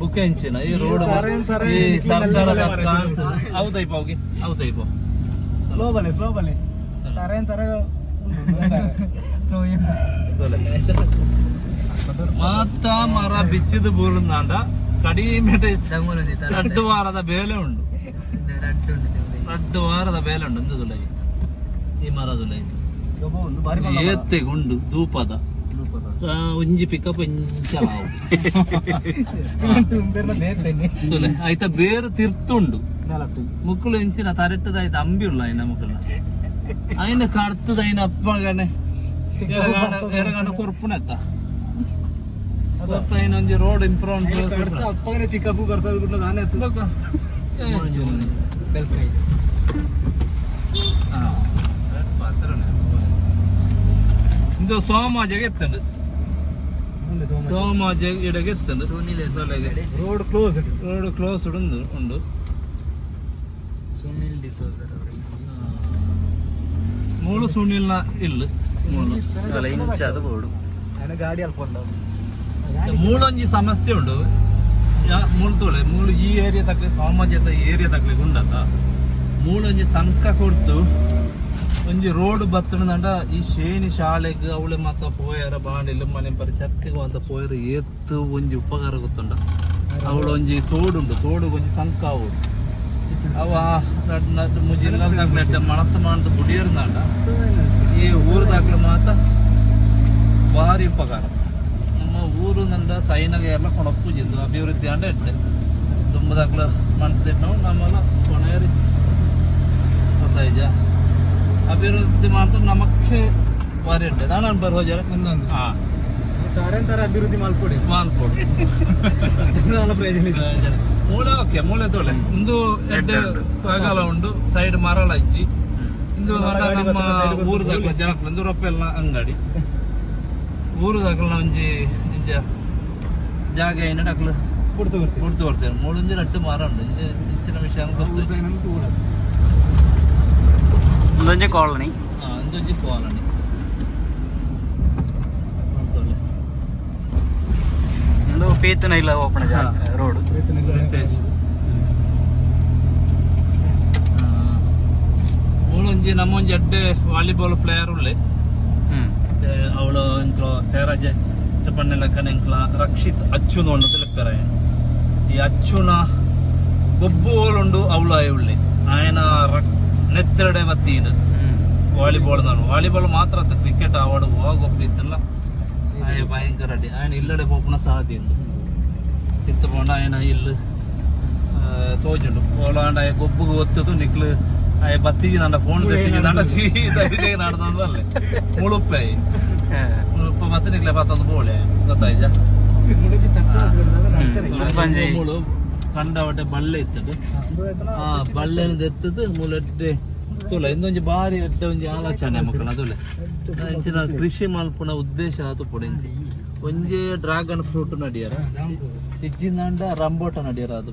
ಬುಕ್ ಎಂಚಿನ ಈ ರೋಡ್
ಸರೇನ್ ಸರೇನ್
ಈ
ಇಂಚಿನ
ಸರ್ಕಾರದ
ಎಲ್ಲ ಮರಕ್ಕಲು.
ಕಾನ್ಸ್ ಹೌದೈಪ ಹೋಗಿ ಹೌದೈಪ.
ಸ್ಲೋ ಬಲೆ, ಸ್ಲೋ ಬಲೆ, ತಾರೆ ತಾರೆ ಸ್ಲೋ.
ಮಾತ ಮರ ಬಿಚ್ಚಿದ ಬೂರುಂದಾಂಡ ಕಡಿಮೆ 2 ವಾರದ ಬೇಲೆ ಉಂಡು, 2 ವಾರದ ಬೇಲೆ ಉಂಡು. ಎಂತದುಲ್ಲ ಈ ಮರದುಲ್ಲ ಏತ್ತೆ ಉಂಡು ಧೂಪದ ಒಂಜಿ ಪಿಕಪ್ ಇಂಚಲ ತುಲೆ ಆಯ್ತಾ ಬೇರೆ ತಿರ್ತುಂಡು. ಮುಕ್ಕುಲು ಎಂಚಿನ ತರೆಟ್ಟದ ಆಯ್ತು ಅಂಬಿ ಉಲ್ಲ ಆಯ್ನ ಮುಕ್ಕುಲ ಆಯ್ನ ಕಡ್ತದ ಆಯ್ನ ಅಪ್ಪಗನೆ ಎರಗಣ ಕೊರ್ಪುನೆತ್ತ ಗೊತ್ತಾಯ್ನ ಒಂಜಿ ರೋಡ್ ಇಂಪ್ರೂವ್.
ಅಪ್ಪಗನೆ ಪಿಕಪ್ ಬರ್ತದೆ ಬಿಟ್ಟು ನಾನೇ
ಇಂದು ಸೋಮಾಜೆಗೆ ಎತ್ತಂಡು, ಸೋಮಾಜ ಇಡಗೆ ಎತ್ತಂಡು.
Road close.
ರೋಡ್ ಕ್ಲೋಸ್ ಉಂಡು ಉಂಡು.
ಸುನಿಲ್ ಡಿಸೋಜರ್.
ಮೂಳು ಸುನಿಲ್ನ ಇಲ್ಲು ಮೂಳು.
ಇಂಚ ಅದು ಬೋರ್ಡು.
ಗಾಡಿ ಅಲ್ಪ.
ಮೂಲೊಂಜಿ ಸಮಸ್ಯೆ ಉಂಡು. ಮೂಳು ತೋಳೆ ಮೂಳು ಈ ಏರಿಯಾ ತಕ್ಲೆ ಸಮಾಜದ ಏರಿಯಾ ತಕ್ಲೆ ಉಂಡತ ಮೂಲೊಂಜಿ ಸಂಕ ಕೊಡ್ತು ಒಂಜಿ ರೋಡ್ ಬತ್ತಣದಂಡ ಈ ಶೇಣಿ ಶಾಲೆಗ್ ಅವಳೆ ಮಾತ ಪೋಯರ ಬಾಂಡಿಲ್ ಮನೆ ಪರಿ ಚರ್ಚೆಗೆ ಅಂತ ಪೋಯರ ಏತ್ತು ಒಂಜಿ ಉಪಕಾರ ಗೊತ್ತುಂಡ. ಅವಳು ಒಂಜಿ ತೋಡುಂಡು, ತೋಡು ಒಂಜಿ ಸಂಕ ಅವಳು ಅವ ನಡ್ ನಡ್ ಮುಜಿ ಇಲ್ಲದಾಗ್ಲೆ ಮನಸ್ಸು ಮಾಡ್ದು ಬುಡಿಯರ್ದಾಂಡ ಈ ಊರುದಾಗ್ಲೆ ಮಾತ ಭಾರಿ ಉಪಕಾರ. ನಮ್ಮ ಊರು ನಂದ ಸೈನಗ ಎಲ್ಲ ಕೊಣಪೂಜಿಂದು ಅಭಿವೃದ್ಧಿ ಅಂಡ ಎಡ್ಡೆ ದುಂಬದಾಗ್ಲ ಮಣ್ತಿಟ್ಟು ನಮ್ಮಲ್ಲ ಕೊನೆಯರಿ ಗೊತ್ತಾಯ್ಜ ಅಭಿವೃದ್ಧಿ ಮಾಡ್ತಾರೆ ನಮಕ್ಕೆ ಭಾರಿ ಎಡ್ಡೆ ನಾನು ಬರೋ ಜರ.
ಒಂದೊಂದು
ಹಾ.
ತಾರೆ ತಾರೆ ಅಭಿವೃದ್ಧಿ ಮಲ್ಕೊಡಿ.
ಮಾನ್ಕೋಡು.
നല്ല ಪ್ರಯೋಜನ ಇದೆ.
ಮೂಳೆ ಓಕೆ, ಮೂಳೆ ತೋಳೆ ಇಂದು ಎಡ್ಡೆ ಅಗಲ ಉಂಡು, ಸೈಡ್ ಮರಳ ಇಜ್ಜಿ. ಇಂದು ನಮ್ಮ ಊರುದಾಗ್ಲ ಜನಕ್ಲು ಇಂದು ರೊಪ್ಪೆಲ್ಲ ಅಂಗಡಿ ಊರುದಾಗ್ಲ ಒಂಜಿ ಇಂಚ ಜಾಗ ಏನ ಅಕ್ಲು
ಕೊಡ್ತು ಬರ್ತೀವಿ.
ಕೊಡ್ತು ಬರ್ತೇವೆ. ಮೂಳೊಂಜಿ ರಡ್ಡು ಮರ ಉಂಡು ಇಂಚ ಇಂಚಿನ ವಿಷಯ ಗೊತ್ತು.
ಒಂದೊಂಜೆ ಕಾಲೋನಿ.
ಹಾ, ಇಂದೊಂಜಿ ಕಾಲೋನಿ ತೋಳೆ.
ಒಂದು ಪೇತನ ಇಲ್ಲ ಓಪನ್ ರೋಡ್.
ರಿತೇಶ್ ಮೂಲೊಂಜಿ ನಮ್ಮೊಂಜಿ ಎಡ್ಡೆ ವಾಲಿಬಾಲ್ ಪ್ಲೇಯರ್ ಉಳ್ಳೆ. ಮತ್ತೆ ಅವಳು ಎಂಕ್ಲ ಸೇರಾಜೆ ಪಣ್ಣೆಲಕ್ಕನ ಎಂಕ್ಲ ರಕ್ಷಿತ್ ಅಚ್ಚುನ ಉಂಡು ತಿಳಿಪೆರ. ಈ ಅಚ್ಚುನ ಗೊಬ್ಬು ಓಲುಂಡು ಅವಳು ಆಯ್ ಉಳ್ಳೆ ಆಯನ ನೆತ್ತೆರಡೆ ಬತ್ತೀನು ವಾಲಿಬಾಲ್. ನಾನು ವಾಲಿಬಾಲ್ ಮಾತ್ರ ಅತ್ತ ಕ್ರಿಕೆಟ್ ಆವಾಡು ವಾ ಗೊಬ್ಬು ಇತ್ತಲ್ಲ ಆಯ ಭಯಂಕರ ಅಡ್ಡಿ ಆಯನ ಇಲ್ಲಡೆ ಪೋಪುನ ಸಾದಿ ಉಂಡು ತಿತ್ತು ಪೋಂಡ ಆಯನ ಇಲ್ಲು ತೋಜುಂಡು ಓಲಾಂಡ ಆಯ ಗೊಬ್ಬುಗು ಒತ್ತದು ನಿಕ್ಲು ಆಯ ಬತ್ತಿಜಿ ನಂಡ ಫೋನ್ ತೆತ್ತಿಜಿ ನಂಡ ಸೀದಾ ಇಡೇ ನಡ್ದೊಂದು ಅಲ್ಲೇ ಮುಳುಪ್ಪೆ ಮುಳುಪ್ಪ ಮತ್ತೆ ನಿಕ್ಲೆ ಬತ್ತೊಂದು ಬೋಳೆ ಗೊತ್ತಾಯ್ಜಾ.
ಮುಲ್ಪಂಜಿ.
ಮುಳು ಕಂಡವಟೆ ಬಳ್ಳೆ ಇತ್ತದು. ಆ ಬಳ್ಳೆನ ದೆತ್ತದು ಮುಲೆಡ್ಡೆ ತುಲೆ ಇಂದೊಂಜಿ ಬಾರಿ ಎಡ್ಡೆ ಒಂಜಿ ಆಲೋಚನೆ ಮಕ್ಕಳ ತುಲೆ ಇಂಚಿನ ಕೃಷಿ ಮಲ್ಪುನ ಉದ್ದೇಶ ಆತು ಪೊಡಿ ಒಂಜಿ ಡ್ರಾಗನ್ ಫ್ರೂಟ್ ನಡಿಯರ ಇಜ್ಜಿಂದಾಂಡ ರಂಬೋಟ ನಡಿಯರ ಅದು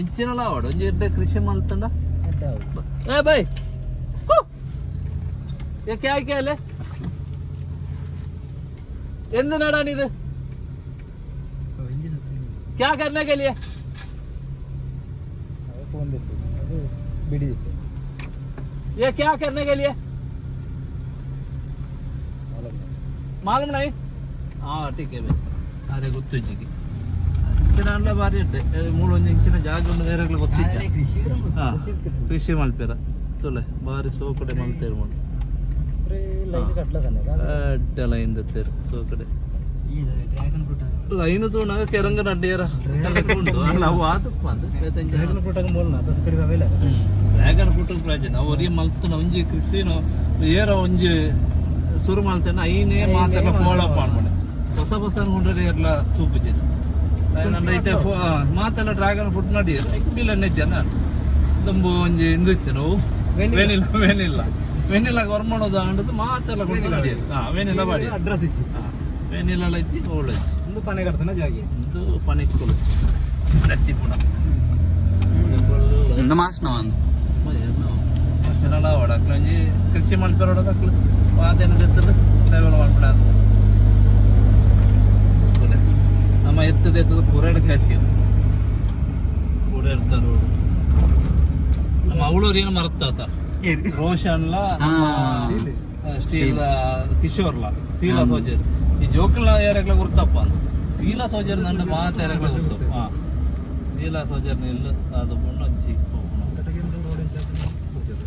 ಇಂಚಿನಲ ಆವಡು ಒಂಜಿ ಎಡ್ಡೆ ಕೃಷಿ ಮಲ್ತಂಡ. ए भाई who! ये क्या है, क्या है എന്ത് നാടാണിത്? क्या करने के लिए?
ಬಿಡಿ.
ये क्या करने के लिए मालूम नहीं. हाँ, ठीक है भाई. ಅರೆ ಗೊತ್ತಿಜ್ಜಿಗೆ ಇಂಚಿನ ಅಂಡ ಬಾರಿ ಎಡ್ಡೆ ಮೂಳು ಒಂಜಿ ಇಂಚಿನ ಜಾಗ ಉಂಡು ನೇರಗ್ಲ ಗೊತ್ತಿಜ್ಜ. ಹಾ, ಕೃಷಿ ಮಲ್ಪೆರ ತುಲೆ ಬಾರಿ ಸೋಕಡೆ ಮಲ್ತೇರು ಮೂಳು.
ಲೈನ್ ಕಟ್ಲದನೆ.
ಎಡ್ಡೆ ಲೈನ್ ದತ್ತೇರು ಸೋಕಡೆ. ಲೈನ್ ತೂನಾಗ ಕೆರಂಗ ನಡ್ಡಿಯರ ಉಂಟು ಅಲ್ಲ ಅವು ಆತಪ್ಪ ಅಂದ್
ಡ್ರ್ಯಾಗನ್ ಫ್ರೂಟ್ ಆಗ ಬೋಲ್ನ ದಸ ಕಡಿಮೆ ಅವೆಲ್ಲ.
ಡ್ರ್ಯಾಗನ್ ಫ್ರೂಟ್ ಪ್ರಯೋಜನ ಅವು ಒರಿಯ ಮಲ್ತನ ಒಂಜಿ ಕೃಷಿನ ಏರ ಒಂಜಿ ಸುರು ಮಲ್ತನ ಐನೇ ಮಾತೆಲ್ಲ ಫಾಲೋ ಅಪ್ ಮಾಡ್ಕೊಂಡೆ ಹೊಸ ಹೊಸ ಅನ್ಕೊಂಡ್ರೆ ಏರ್ಲ ತೂಪುಜಿ ಐತೆ ಮಾತೆಲ್ಲ ಡ್ರ್ಯಾಗನ್ ಫ್ರೂಟ್ ನಡಿಯರ್ ಬಿಲ್ ಎಣ್ಣೆ ದುಂಬು ಒಂಜಿ ಇಂದು ಇತ್ತು ನಾವು ವೆನಿಲ್ಲ ವೆನಿಲ್ಲ ವೆನಿಲ್ಲ ಹೊರ್ಮಣೋದು ಅಂಡದು ಮಾತೆಲ್ಲ ಕೊಂಡು ನಡಿಯರ್ ಹಾ ವೆನಿಲ್ಲ ಬಾಡಿ
ಅಡ್ರೆಸ್ ಇಚ್ಚಿ.
ವೆನಿಲ್ಲ ಐತಿ ಓಲ್ಡ್ ಐತಿ.
ಒಂದು ಪನೆ ಕಟ್ತಾನ ಜಾಗಿ.
ಇದು ಪನಿಚ್ಕೊಳು ನತ್ತಿ ಪುಣ.
ಇಂದ ಮಾಸ್ನ ಒಂದು.
ಚೆನ್ನಾಗ ಹೊಡಕ್ಲ ಒಂಜಿ ಕೃಷಿ ಮಲ್ಪೆರ ಹೊಡಕ್ಲ ಅದೇನ ದೆತ್ತದ ಲೆವೆಲ್ ಮಾಡ್ಬಿಡ ಅದು ನಮ್ಮ ಎತ್ತದ ಎತ್ತದ ಕುರಡ್ಕ ಹತ್ತಿ ಕುರಡ್ಕ ರೋಡ್ ನಮ್ಮ ಅವಳೂರು ಏನು ಮರತ್ತಾತ ರೋಷನ್ಲ ಸ್ಟೀಲ್ ಕಿಶೋರ್ಲ ಸೀಲಾ ಸೋಜರ್ ಈ ಜೋಕುಲ್ನ ಏರಗ್ಲ ಗುರ್ತಪ್ಪ ಅಂತ ಸೀಲಾ ಸೋಜರ್ ನಂಡ ಮಾತ ಏರಗ್ಲ ಗುರ್ತಪ್ಪ ಹಾ ಸೀಲಾ ಸೋಜರ್ ಇಲ್ಲ ಅದು ಪೊಣ್ಣು ಹಚ್ಚಿ ಹೋಗೋಣ.
ಕಟಗಿಂದ ರೋಡ್ ಇಂಚ ಕೂರ್ಚದು.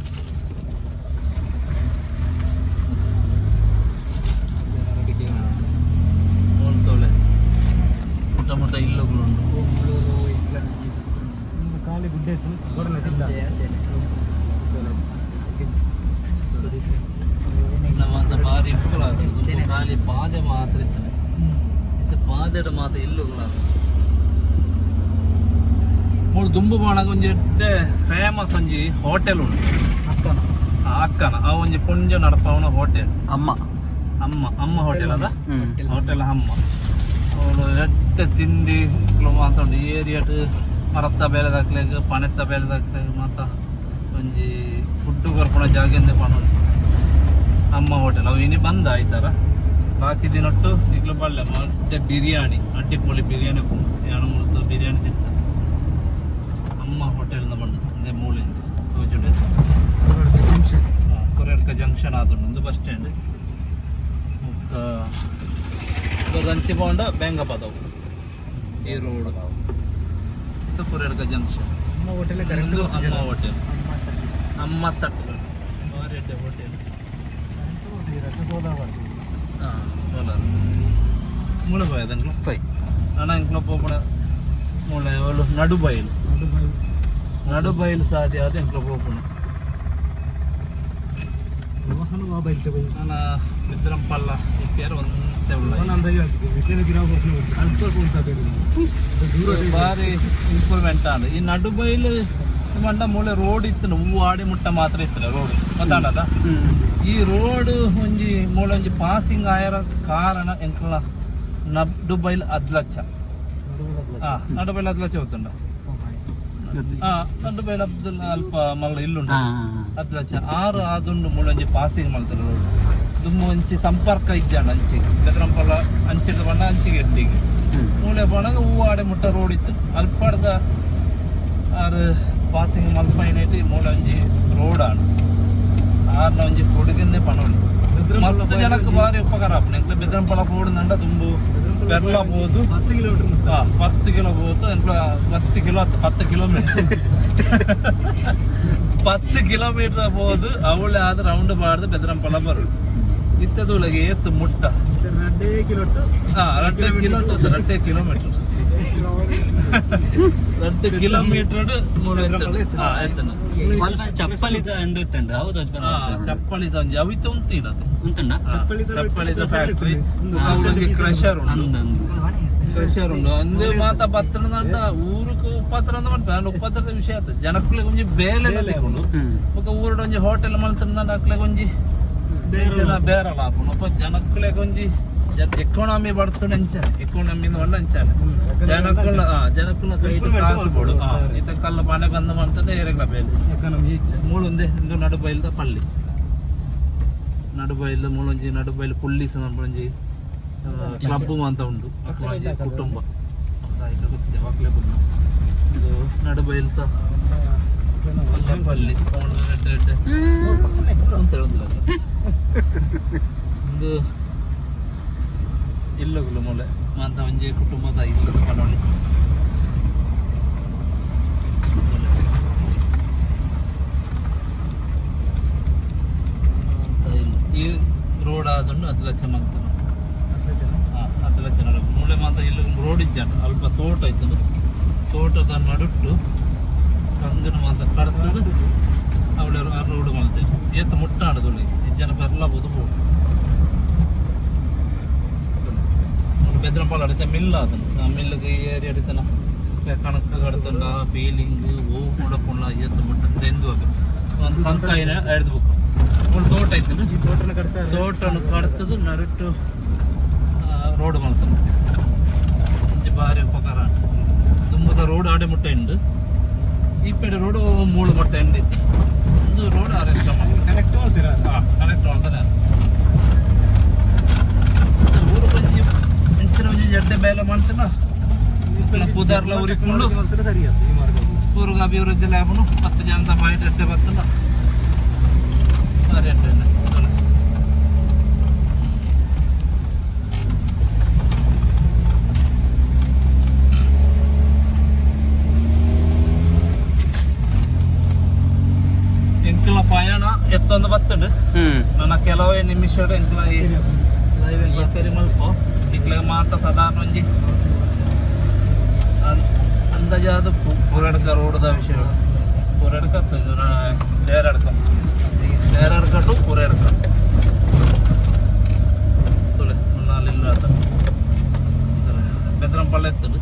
ನೋಡ್ತವಳೆ ಮುಟ್ಟ ಮುಟ್ಟ ಇಲ್ಲುಗಳು ಉಂಟು.
ಒಂದು ಖಾಲಿ ಗುಡ್ಡೆ ಇತ್ತು ಗೋಡನೆ ತಿಂದ.
ನಮ್ಮಂತ ಬಾರಿ ಇಪ್ಪುಲ ಖಾಲಿ ಪಾದೆ ಮಾತ್ರ ಇತ್ತನೆ ಇತ್ತೆ ಪಾದೆಡ್ ಮಾತ್ರ ಇಲ್ಲುಗಳು ಮೂರು ದುಂಬು ಬಾಣಗ ಒಂಜಿ ಎಡ್ಡೆ ಫೇಮಸ್ ಒಂಜಿ ಹೋಟೆಲ್ ಉಂಟು.
ಅಕ್ಕನ.
ಆ ಅಕ್ಕನ ಆ ಒಂಜಿ ಪುಂಜ ನಡಪವನ ಹೋಟೆಲ್.
ಅಮ್ಮ.
ಅಮ್ಮ ಅಮ್ಮ ಹೋಟೆಲ್ ಅದ ಹೋಟೆಲ್ ಅಮ್ಮ ಅವಳು ಎಡ್ಡೆ ತಿಂಡಿ ಮಾತ ಉಂಟು ಈ ಏರಿಯಾಟ್ ಮರತ್ತ ಬೇಲೆದಾಕ್ಲೆಗ್ ಪಣೆತ್ತ ಬೇಲೆದಾಕ್ಲೆಗ್ ಮಾತ ಒಂಜಿ ಫುಡ್ ಕೊರ್ಪುನ ಜಾಗೆಂದೆ ಪಣೊಂದು ಅಮ್ಮ ಹೋಟೆಲ್ ಅವು ಇನಿ ಬಂದ ಆಯ್ತಾರ ಬಾಕಿ ದಿನೊಟ್ಟು ಈಗಲೂ ಬಲ್ಲೆ ಮತ್ತೆ ಬಿರಿಯಾನಿ ಅಡ್ಡಿಪೊಳಿ ಬಿರಿಯಾನಿ ಯಾಣ ಮುಳ್ತು ಬಿರಿಯಾನಿ ತಿಂತ ಅಮ್ಮ ಹೋಟೆಲ್ನ ಬಂದು ಅಂದೆ ಮೂಳೆಂದೆ ತೋಜುಡೆ.
ಜಂಕ್ಷನ್.
ಕೊರೆಡ್ಕ ಜಂಕ್ಷನ್ ಆದುಂಡು ಒಂದು ಬಸ್ ಸ್ಟ್ಯಾಂಡ್ ಬೊಕ್ಕ ಅಂಚಿ ಪೋಂಡ ಬೇಂಗ ಪದವು ಈ ರೋಡ್ ಇದು ಕುರೆಡ್ಕ ಜಂಕ್ಷನ್.
ಅಮ್ಮ ಹೋಟೆಲ್ ಕರೆಕ್ಟ್.
ಇದು ಅಮ್ಮ ಹೋಟೆಲ್ ಅಮ್ಮ ತಟ್ಟು ಬಾರಿ ಅಡ್ಡೆ ಹೋಟೆಲ್. ಹಾಂ ಸೋಲಾರ್ ಮೂಳೆ ಬಾಯ್ ಅದಂಗ್ಲು
ಪೈ.
ಅಣ್ಣ ಇಂಕ್ಲ ಪೋಪುಣ ಮೂಳೆ ಓಲು ನಡುಬೈಲು ನಡುಬೈಲು ಸಾಧ್ಯ ಆದ ಇಂಕ್ಲ ಪೋಪುಣ. ನನ್ನ ಮಿತ್ರಂ ಪಲ್ಲ ಇಪ್ಪಿಯಾರ ಒಂತೆ ಉಳ್ಳ. ಬಾರಿ ಇಂಪ್ರೂವ್ಮೆಂಟ್ ಆಂಡ್ ಈ ನಡುಬೈಲು ಮಂಡ ಮೂಳೆ ರೋಡ್ ಇತ್ತು ಹೂವು ಆಡಿ ಮುಟ್ಟ ಮಾತ್ರ ಇತ್ತು ರೋಡ್ ಗೊತ್ತಾಂಡದ ಈ ರೋಡ್ ಒಂಜಿ ಮೂಳೆ ಒಂಜಿ ಪಾಸಿಂಗ್ ಆಯರ ಕಾರಣ ಎಂಕಲ್ನ ನಡುಬೈಲ್ ಅದ್ಲಚ್ಚ ಹಾ ನಡುಬೈಲ್ ಅದ್ಲಚ್ಚ ಗೊತ್ತುಂಡ ಹಾ ನಡುಬೈಲ್ ಅಬ್ದುಲ್ ಅಲ್ಪ ಮಲ್ಲ ಇಲ್ಲುಂಡು ಅದ್ಲಚ್ಚ ಆರು ಆದುಂಡು ಮೂಳೆ ಒಂಜಿ ಪಾಸಿಂಗ್ ಮಲ್ತಾರೆ ರೋಡ್ ದುಮ್ಮು ಒಂಚಿ ಸಂಪರ್ಕ ಇಜ್ಜಾಂಡ ಅಂಚಿ ಬೆದ್ರಂಪಲ ಅಂಚಿದ ಬಣ್ಣ ಅಂಚಿಗೆ ಎಡ್ಡಿಗೆ ಮೂಳೆ ಪೋನಾಗ ಹೂವು ಆಡೆ ಮುಟ್ಟ ರೋಡ್ ಇತ್ತು ಅಲ್ಪಡ್ದ ಆರು ಪಾಸಿಂಗ್ ಮಲ್ಪೈನೈಟ್ ಮೂಳೆ ಒಂಜಿ ರೋಡ್ ಆಂಡ್ ಆರ್ನ ಒಂಜಿ ಕೊಡುಗೆಂದೇ ಪನೊಲಿ ಮಸ್ತ್ ಜನಕ್ಕೆ ಬಾರಿ ಉಪಕಾರ ಆಪುಂಡು ಎಂಕ್ಲ ಬೆದ್ರಂಪಲ ಪೋಡುಂಡ ದುಂಬು ಬೆರ್ಲ ಪೋದು.
10 ಕಿಲೋಮೀಟರ್.
ಹಾ, 10 ಕಿಲೋ ಹೋತು ಎಂಕ್ಲ 10 ಕಿಲೋ ಹತ್ತು 10 ಕಿಲೋಮೀಟರ್ 10 ಕಿಲೋಮೀಟರ್ ಪೋದು ಅವಳೆ ಆದ ರೌಂಡ್ ಬಾರ್ದು ಬೆದ್ರಂಪಲ ಬರುದು ಇತ್ತದೊಳಗೆ ಏತ್ ಮುಟ್ಟ.
2 ಕಿಲೋಮೀಟರ್.
ಹಾ 2 ಕಿಲೋಮೀಟರ್ 2 ಕಿಲೋಮೀಟರ್ 2 ಕಿಲೋಮೀಟರ್ ಮೂರು ಹಾ ಎತ್ತನ.
ಸ್ವಲ್ಪ ಚಪ್ಪಲಿದ ಎಂದಿತ್ತಂಡ ಹೌದು.
ಹಾ ಚಪ್ಪಲಿದ ಒಂಜಿ ಅವಿತ ಉಂಟು ಇಡದು.
ಉಂಟುಂಡ.
ಚಪ್ಪಲಿದ ಫ್ಯಾಕ್ಟ್ರಿ ಕ್ರಷರ್ ಉಂಟು.
ಅಂದ ಅಂದು.
ಕ್ರಷರ್ ಉಂಟು ಅಂದು ಮಾತ ಬತ್ತಣದಂಟ ಊರುಕು ಉಪದ್ರ ಅಂದ ಮಾಡ್ತಾರೆ ಅಂಡ ಉಪದ್ರದ ವಿಷಯ ಆತ ಜನಕ್ಕುಲೆಗ್ ಒಂಜಿ ಬೇಲೆ ತಿಕ್ಕೊಂಡು ಬೊಕ ಊರುಡು ಒಂಜಿ ಹೋಟೆಲ್ ಮಲ್ತಂಡ ಅಕ್ಲೆಗ್ ಒಂಜಿ ಜನ ಬೇರಲ ಆಪುಂಡು ಅಪ್ಪ ಜನಕ್ಕುಲೆಗ್ ಒಂಜಿ ಎಕಾನಮಿ ಬರ್ತುಂಡು ಅಂಚನೆ ಎಕಾನಮಿ ಒಳ್ಳೆ ಅಂಚನೆ ಜನಕ್ಕುಲ ಜನಕ್ಕುಲ ಕೈಟ್ ಕಾಸು ಬೋಡು ಇತ್ತ ಕಲ್ಲ ಪಾನೆ ಬಂದ ಮಾಡ್ತಂಡೆ ಏರೆಗ್ಲ ಬೇಲೆ.
ಎಕಾನಮಿ.
ಮೂಲೊಂದೇ ಇಂದು ನಡುಬೈಲ್ದ ಪಳ್ಳಿ ನಡುಬೈಲ್ ಮೂಲೊಂಜಿ ನಡುಬೈಲ್ ಪುಳ್ಳಿಸ್ ಒಂಜಿ ಕ್ಲಬ್ ಅಂತ ಉಂಟು ಅಕ್ಲೊಂಜಿ ಕುಟುಂಬ ಹೌದಾ ಗೊತ್ತಿದೆ ವಾಕ್ಲೆ ಬುಡ್ನ ಇದು ನಡುಬೈಲ್ತ ಪಲ್ಲೆ ಪಲ್ಲಿ ಎಡ್ಡೆ ಎಡ್ಡೆ ಅಂತ ಹೇಳುದಿಲ್ಲ ಒಂದು ಇಲ್ಲಗುಲು ಮೂಲೆ ಮಾಂತ ಒಂಜಿ ಕುಟುಂಬದ ಇಲ್ಲದ ಪನೊಳಿ ಅಂತ ಇಲ್ಲ ಈ ರೋಡ್ ಆದುಂಡು ಅದ್ಲಚ್ಚ ಮಂತನ ಹಾ ಅದ್ಲಚ್ಚ. ಇಜ್ಜಂಡ ಅಲ್ಪ ತೋಟ ಇತ್ತು. ತೋಟದ ನಡುಟ್ಟು ಕಂಗನ ಮಾತ ಕಡ್ತದು ಅವಳ ಆ ರೋಡ್ ಮಲ್ತೆ ಏತ್ ಮುಟ್ಟಾಡದುಳಿ ಇಜ್ಜನ ಬರ್ಲ ಬೋದು ಬೋಡು. ಬೆದ್ರಂಪಾಲ ಅಡಿತ ಮಿಲ್ ಆತನ. ಆ ಮಿಲ್ಗೆ ಏರಿ ಅಡಿತನ ಕಣಕ್ ಕಡ್ತಂಡ ಪೀಲಿಂಗ್ ಓ ಕೊಡಪುಂಡ ಏತ್ ಮುಟ್ಟ ದೆಂದು ಒಂದು ಸಂಕಾಯಿನ ಎಡ್ದು ಬುಕ್ ಒಂದು ತೋಟ ಇತ್ತು.
ಈ ತೋಟನ ಕಟ್ತಾರೆ.
ತೋಟನು ಕಡ್ತದು ನಡುಟ್ಟು ರೋಡ್ ಮಲ್ತನ. ಒಂಜಿ ಬಾರಿ ಉಪಕಾರ ಉಂಟು. ದುಂಬುದ ರೋಡ್ ಆಡೆ ಮುಟ್ಟ ಉಂಡು, ಈ ಪೇಡೆ ರೋಡ್ ಮೂಳು ಮುಟ್ಟ ಎಂಡ್ ಇತ್ತು. ಒಂದು ರೋಡ್ ಅರೆಸ್ಟ್.
ಕನೆಕ್ಟ್ ಮಾಡ್ತೀರಾ?
ಕನೆಕ್ಟ್ ಮಾಡ್ತಾನೆ. ಊರು ಒಂಜಿ ಇಂಚಿನ ಒಂಜಿ ಎಡ್ಡೆ ಬೇಲೆ ಮಾಡ್ತಾನ ಪುದರ್ಲ ಉರಿಕೊಂಡು.
ಮಾಡ್ತಾರೆ, ಸರಿ ಅದು ಈ ಮಾರ್ಗ.
ಊರುಗ ಅಭಿವೃದ್ಧಿ ಲ್ಯಾಬನು 10 ಜನದ ಬಾಯಿಟ್ ಎಡ್ಡೆ ಬರ್ತದ, ಬಾರಿ ಎಡ್ಡೆ. ಎಂಕಲ್ನ ಪಯಣ ಎತ್ತೊಂದು ಬತ್ತುಂಡು. ನನ್ನ ಕೆಲವೇ ನಿಮಿಷಡ್ ಎಂಕಲ ಈ ಲೈವ್ ಎಂಕಲ ಪೆರಿ ಮಲ್ಪೋ ಇಕ್ಲೆ ಮಾತ ಸಾಧಾರಣ ಒಂಜಿ ಅಂದಾಜಾದ ಪುರಡ್ಕ ರೋಡ್ದ ವಿಷಯ. ಪುರಡ್ಕ ಲೇರಡ್ಕ, ಲೇರಡ್ಕ ಟು ಪುರಡ್ಕ ತುಲೆ ನಾಲಿಲ್ಲ. ಬೆದ್ರಂಪಳ್ಳ ಎತ್ತುಂಡು,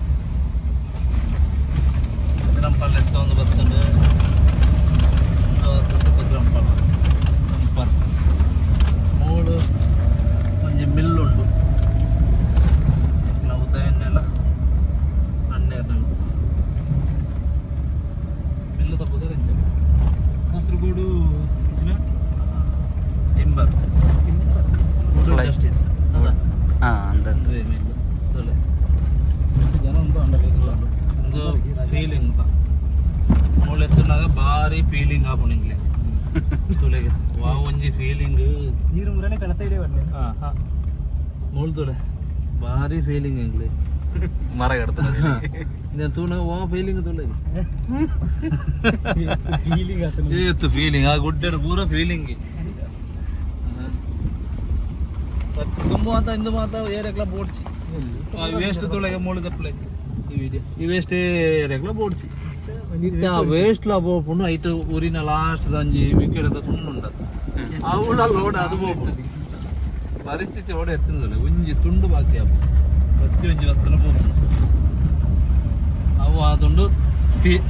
ಬೆದ್ರಂಪಳ್ಳ ಎತ್ತೊಂದು ಬತ್ತುಂಡು. ಬೆದ್ರಂಪಳ್ಳ ಸಂಪರ್ಕ ಮೂಳು ಒಂಜಿ ಮಿಲ್ ಉಂಡು. ನಾವು ಉದಯನ್ನೆಲ್ಲ ಅಣ್ಣೇರ್ನ ಮಿಲ್ಲು ತಪ್ಪುದರೆ ಎಂಚ?
ಕಾಸರಗೋಡು ಇಂಚಿನ.
Timber wood industries.
ಹಾ, ಅಂದದ್ದು.
ಅಂದುವೆ ಮಿಲ್ಲು ತೊಲೆ.
ಜನ ಉಂಟು ಅಂಡಲ್ಲಿ.
ಒಂದು ಫೀಲಿಂಗ್ ಮೂಳು ಎತ್ತುನಾಗ ಭಾರಿ ಫೀಲಿಂಗ್ ಆಪುಂಡು ಇಂಗ್ಲೆ ತುಲೆಗೆ ವಾ ಒಂಜಿ ಫೀಲಿಂಗ್.
ನೀರು ಮುರನೆ ಕಳತ ಇದೆ ಬನ್ನಿ.
ಹಾ, ಮೂಳು ತುಲೆ ಭಾರಿ ಫೀಲಿಂಗ್ ಇಂಗ್ಲೆ.
ಮರ ಕಡ್ತದೆ.
ಇದನ್ನ ತೂನಾಗ ವಾ ಫೀಲಿಂಗ್ ತುಲೆಗೆ.
ಫೀಲಿಂಗ್ ಆತನ.
ಏತು ಫೀಲಿಂಗ್, ಆ ಗುಡ್ಡೆಡ್ ಪೂರ ಫೀಲಿಂಗ್. ತುಂಬ ಮಾತ ಇಂದು ಮಾತ ಏರೆಕ್ಲ ಬೋಡ್ಸಿ ವೇಸ್ಟ್ ತುಳೆಗೆ ಮೂಳು ತಪ್ಪಲೆ ಈ ವಿಡಿಯೋ ಈ ವೇಸ್ಟ್ ಏರೆಕ್ಲ ಬೋಡ್ಸಿ. ಇತ್ತೆ ಆ ವೇಸ್ಟ್ ಲ ಪೋಪುಂಡು. ಐಟ್ ಊರಿನ ಲಾಸ್ಟ್ ಒಂಜಿ ವಿಕೆಟ್ ತುಂಡು ಉಂಟು, ಅವುಳ ಲೋಡ್ ಅದು ಪೋಪುಂಡು. ಪರಿಸ್ಥಿತಿ ಓಡ ಎತ್ತುಂದಲ್ಲ, ಒಂಜಿ ತುಂಡು ಬಾಕಿ ಆಪು, ಪ್ರತಿಯೊಂಜಿ ವಸ್ತುಲ ಪೋಪುಂಡು. ಅವು ಆದುಂಡು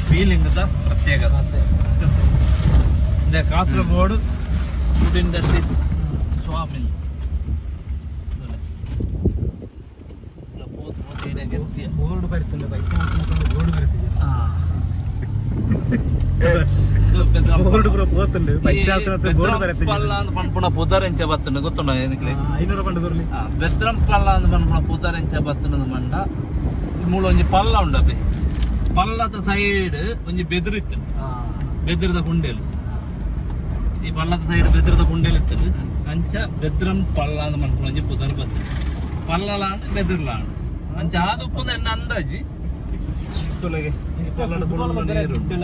ಫೀಲಿಂಗ್ the ಪ್ರತ್ಯೇಕ. ಇದೆ ಕಾಸರಗೋಡು ಫುಡ್ ಇಂಡಸ್ಟ್ರೀಸ್ ಸ್ವಾಮಿಲ್.
ಬೋರ್ಡ್ ಬರ್ತದೆ, ಪೈಸೆ ಮಾಡ್ಕೊಂಡು ಬೋರ್ಡ್ ಬರ್ತದೆ. ಬೋರ್ಡ್ ಪೂರ ಪೋತುಂಡು, ಪೈಸೆ ಹಾಕ್ತಾರೆ, ಬೋರ್ಡ್ ಬರ್ತದೆ.
ಪಲ್ಲ ಅಂದ್ ಪನ್ಪುನ ಪುದರ್ ಎಂಚ ಬತ್ತುಂಡು ಗೊತ್ತುಂಡ ಏನಕ್ಕೆ?
500 ಪಂಡದೂರ್ಲಿ.
ಬೆದ್ರಂ ಪಲ್ಲ ಅಂದ್ ಪನ್ಪುನ ಪುದರ್ ಎಂಚ ಬತ್ತುಂಡು ಮಂಡ, ಮೂಲ ಒಂಜಿ ಪಲ್ಲ ಉಂಡಪೆ, ಪಲ್ಲದ ಸೈಡ್ ಒಂಜಿ ಬೆದುರು ಇತ್ತು, ಬೆದ್ರದ ಕುಂಡೇಲು. ಈ ಪಲ್ಲದ ಸೈಡ್ ಬೆದ್ರದ ಕುಂಡೇಲು ಇತ್ತು. ಅಂಚ ಬೆದ್ರಂ ಪಲ್ಲ ಅಂದ್ ಪನ್ಪುನ ಒಂಜಿ ಪುದರ್ ಬತ್ತುಂಡು. ಪಲ್ಲಲಾಂಡ್ ಬೆದ್ರಲಾಂಡ್ ಅಂಚ ಆದುಪ್ಪುಂದು ಎನ್ನ ಅಂದಾಜಿ. ತುಲೆಗೆ ಈ ಪಲ್ಲಡ್ ಫುಲ್ ನೀರು ಉಂಟು.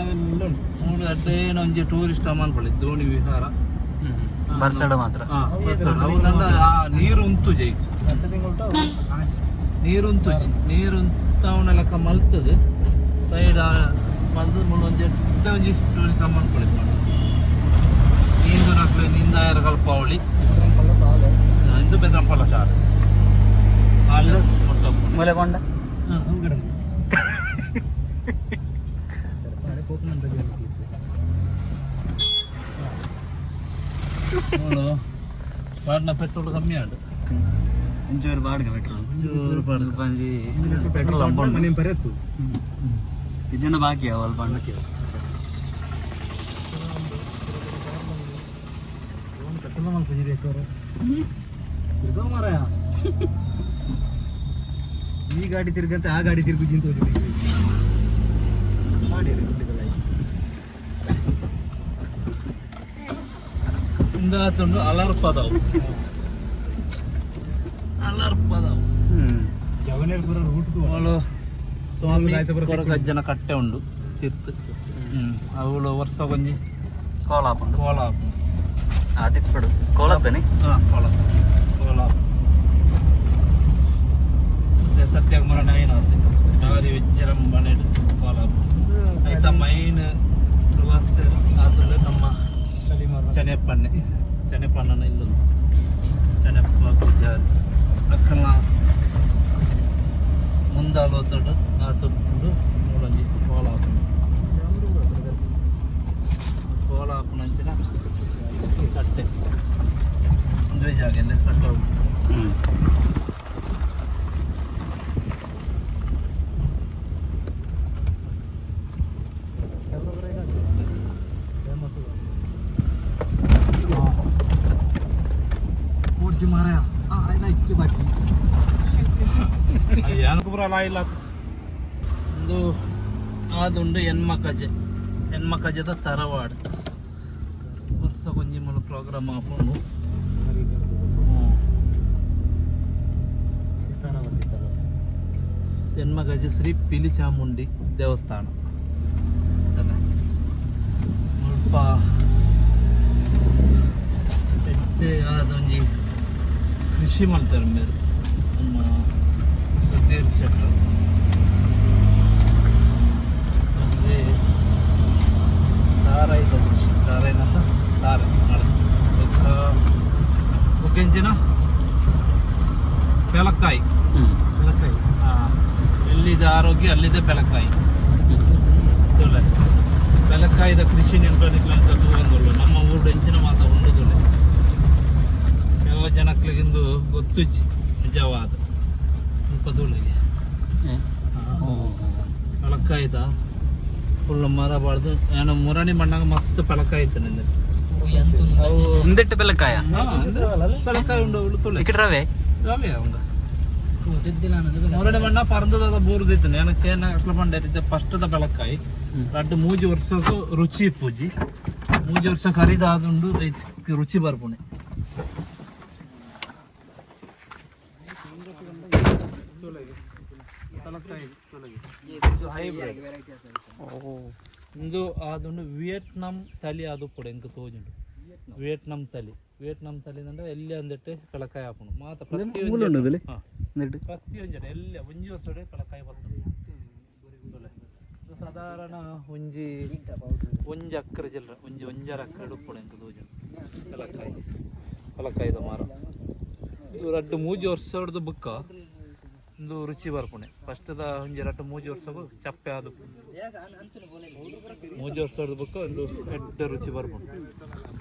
ಮೂಡು ಅಡ್ಡೇನ ಒಂಜಿ ಟೂರಿಸ್ಟ್ ಮನ್ಪೊಳಿ, ದೋಣಿ ವಿಹಾರ.
ಬರ್ಸಡ ಮಾತ್ರ.
ಹಾ, ಬರ್ಸಡ. ಹೌದಂದ ಆ ನೀರು ಉಂತು ಜೈಕ್, ನೀರು ಉಂತುಜಿ, ನೀರು ಉಂತಾವನ ಲೆಕ್ಕ ಮಲ್ತದು ಸೈಡ್ ಮಲ್ತದು. ಮುಳ್ಳು ಒಂಜಿ ಎಡ್ಡೆ ಒಂಜಿ ಟೂರಿಸ್ಟ್ ಮನ್ಪೊಳಿ. ನೀಂದು ನಕ್ಲೆ ನೀಂದಾಯರ ಕಲ್ಪಾವಳಿ. ಇಂದು ಬೆದ್ರಂಪಲ್ಲ ಶಾಲೆ ಅಲ್ಲಿ ಮುಟ್ಟ.
ಮೂಲೆ ಕೊಂಡ.
ಮೂಲು ಪಾಡ್ನ ಪೆಟ್ರೋಲ್ ಕಮ್ಮಿ ಆಂಡ್.
ಒಂಚೂರು ಬಾಡಿಗೆ ಪೆಟ್ರೋಲ್.
ಒಂಚೂರು ಬಾಡ್ಗೆ.
ಒಂಜಿ ಪೆಟ್ರೋಲ್ ಅಂಬೊಂಡು.
ಮನೆ ಬರೆತ್ತು.
ಇಜನ ಬಾಕಿ ಅವಲ್ ಬಂಡ.
ಪೆಟ್ರೋಲ್ ಮಲ್ಪುಜಿ ಬೇಕಾರೆ ತಿರ್ಗೋ ಮಾರಾಯ. ಈ ಗಾಡಿ ತಿರ್ಗಂತೆ, ಆ ಗಾಡಿ ತಿರ್ಗುಜಿ ಅಂತ ಹೋಗಿದೆ. ಮಾಡಿ.
ಇಂದಾತುಂಡು ಅಲರ್ಪದವು, ಅಲರ್ಪದವು.
ಜವನೇರ್ ಪೂರ ರೂಟ್.
ಅವಳು ಸ್ವಾಮಿ
ಆಯ್ತು ಬರೋ.
ಕೊರಗಜ್ಜನ ಕಟ್ಟೆ ಉಂಡು ತಿರ್ತು. ಅವಳು ವರ್ಷಕ್ಕೊಂಜಿ
ಕೋಲ ಹಾಪುಂಡು.
ಕೋಲ ಹಾಪುಂಡು.
ಆ ತಿಕ್ಪಡು ಕೋಲತ್ತನೆ.
ಹಾ, ಕೋಲ ಕೋಲ. ಸತ್ಯ ಮರಣ ಏನಾಗುತ್ತೆ. ಭಾರಿ ವಿಜೃಂಭಣೆ ಕೋಲ. ಐತ ಮೈನ್ ಗೃಹಸ್ಥರು ಆತುಂಡು ನಮ್ಮ ಚನೆಪ್ಪಣ್ಣೆ, ಚನೆಪ್ಪಣ್ಣನ ಇಲ್ಲೊಂದು ಚನೆಪ್ಪ ಪೂಜಾರಿ ಅಕ್ಕನ ಮುಂದಾಲೋತಡು ಆತುಂಡು. ಮೂಡೊಂಜಿ ಕೋಲ ಆಪುಂಡು. ಕೋಲ ಆಪುನಂಚಿನ ಕಟ್ಟೆ ಉಂದುವೇ ಜಾಗ ಎಲ್ಲ ಕಟ್ಟೆ.
ಪೂರ್ತಿ ಮಾರಾಯ ಆಯ್ತು ಬಾಕಿ.
ಅದು ಪೂರ ಇಲ್ಲ. ಒಂದು ಆದುಂಡು ಎನ್ಮಕಜೆ, ಎನ್ಮಕಜೆದ ತರವಾಡು. ವರ್ಷ ಒಂಜಿ ಮೂಲ ಪ್ರೋಗ್ರಾಮ್ ಆಪುಂಡು.
ಸೀತಾರಾವತಿ ತಲೋ.
ಎನ್ಮಕಜೆ ಶ್ರೀ ಪಿಲಿ ಚಾಮುಂಡಿ ದೇವಸ್ಥಾನ ಅಲ್ಲ. ಮುಲ್ಪ ಎಡ್ಡೆ ಆದೊಂಜಿ ಕೃಷಿ ಮಲ್ತಾರೆ ಮೇರ್ ನಮ್ಮ ಸುಧೀರ್ ಶೆಟ್ರು. ಮತ್ತೆ ತಾರಾಯಿದ ಕೃಷಿ, ತಾರಾಯಿನಂದ ತಾರೆ ಬೊಕ್ಕ ಬೊಕ್ಕ ಪೆಲಕ್ಕಾಯಿ.
ಬೆಳಕಾಯಿ.
ಎಲ್ಲಿದೆ ಆರೋಗ್ಯ ಅಲ್ಲಿದೆ ಪೆಲಕ್ಕಾಯಿ. ತುಲೆ ಪೆಲಕ್ಕಾಯಿದ ಕೃಷಿ ನೆಂಟನಿಕ್ಲ ಅಂತ ತೂವೊಂದುಲ್ಲು. ನಮ್ಮ ಊರು ಎಂಚಿನ ಮಾತ ಉಂಡು ತುಲೆ. ಕೆಲವು ಜನಕ್ಲಿಗಿಂದು ಗೊತ್ತುಜ್ಜಿ ನಿಜವಾದ. ಮುಲ್ಪ ತೂಲೆಗೆ ಪೆಲಕ್ಕಾಯ್ದ ಫುಲ್ ಮರ ಬಾರ್ದು. ಏನು ಮುರಣಿ ಮಣ್ಣಾಗ ಮಸ್ತ್ ಪೆಲಕ್ಕಾಯಿ ಇತ್ತು ನಿಂದ ಅವು.
ಉಂದೆಟ್ಟು ಬೆಲ್ಲಕಾಯ.
ಹಾ, ಅಂದ್ರೆ ಪೆಲಕ್ಕಾಯಿ ಉಂಡು ಉಳ್ಳು ತುಲೆ.
ಇಕಡೆ ರವೆ.
ರವೆ ಉಂಡು. ಮುರಡಿ ಮಣ್ಣ ಪರಂದದ ಬೂರ್ದಿತ್ತು. ನನಕ್ಕೆ ಅಕ್ಲ ಪಂಡ ಫಸ್ಟ್ the ಪೆಲಕ್ಕಾಯಿ ರಡ್ಡ್ ಮೂಜಿ ವರ್ಷಕ್ಕೂ ರುಚಿ ಇಪ್ಪುಜಿ. ಮೂಜಿ ವರ್ಷ ಕರಿದಾದುಂಡು, ಐಕ್ ರುಚಿ ಬರ್ಪುಣೆ. ಹೈಬ್ರಿಡ್ ಇಂದು ಆದುಂಡು. ವಿಯೆಟ್ನಾಂ ತಳಿ ಅದು ಪುಡ ಎಂಕ್ ತೋಜುಂಡು. ವಿಯೆಟ್ನಾಂ ತಳಿ, ವಿಯೆಟ್ನಾಂ ತಳಿ ಅಂದ್ರೆ ಎಲ್ಲಿ ಅಂದಿಟ್ಟು ಪೆಲಕಾಯಿ ಆಪುಂಡು ಮಾತ ಪ್ರತಿಯೊಂದು.
ಮೂಲುಂಡು ಅದಲ್ಲಿ.
ಹಾ.
ನೆಟ್ಟು.
ಪ್ರತಿಯೊಂಜಿ ಎಲ್ಲ ಒಂಜಿ ವರ್ಷಡೆ ಪೆಲಕಾಯಿ ಬರ್ತದೆ. ಇದು ಸಾಧಾರಣ ಒಂಜಿ ಒಂಜಿ ಅಕ್ಕರೆ ಚಿಲ್ಲರೆ, ಒಂಜಿ ಒಂಜರ ಅಕ್ಕರೆ ಉಪ್ಪುಂಡು ಎಂಕ್ ತೋಜುಂಡು ಪೆಲಕಾಯಿ. ಪೆಲಕಾಯಿದ ಮರ ಇದು. ರಡ್ಡ್ ಮೂಜಿ ವರ್ಷದ ಬುಕ್ಕ ಇಂದು ರುಚಿ ಬರ್ಪುಣೆ. ಫಸ್ಟ್ದ ಒಂಜಿ ರಡ್ಡ್ ಮೂಜಿ ವರ್ಷಗೂ ಚಪ್ಪೆ ಆದು, ಮೂಜಿ ವರ್ಷದ ಬುಕ್ಕ ಒಂದು ಎಡ್ಡೆ ರುಚಿ ಬರ್ಪುಂಡು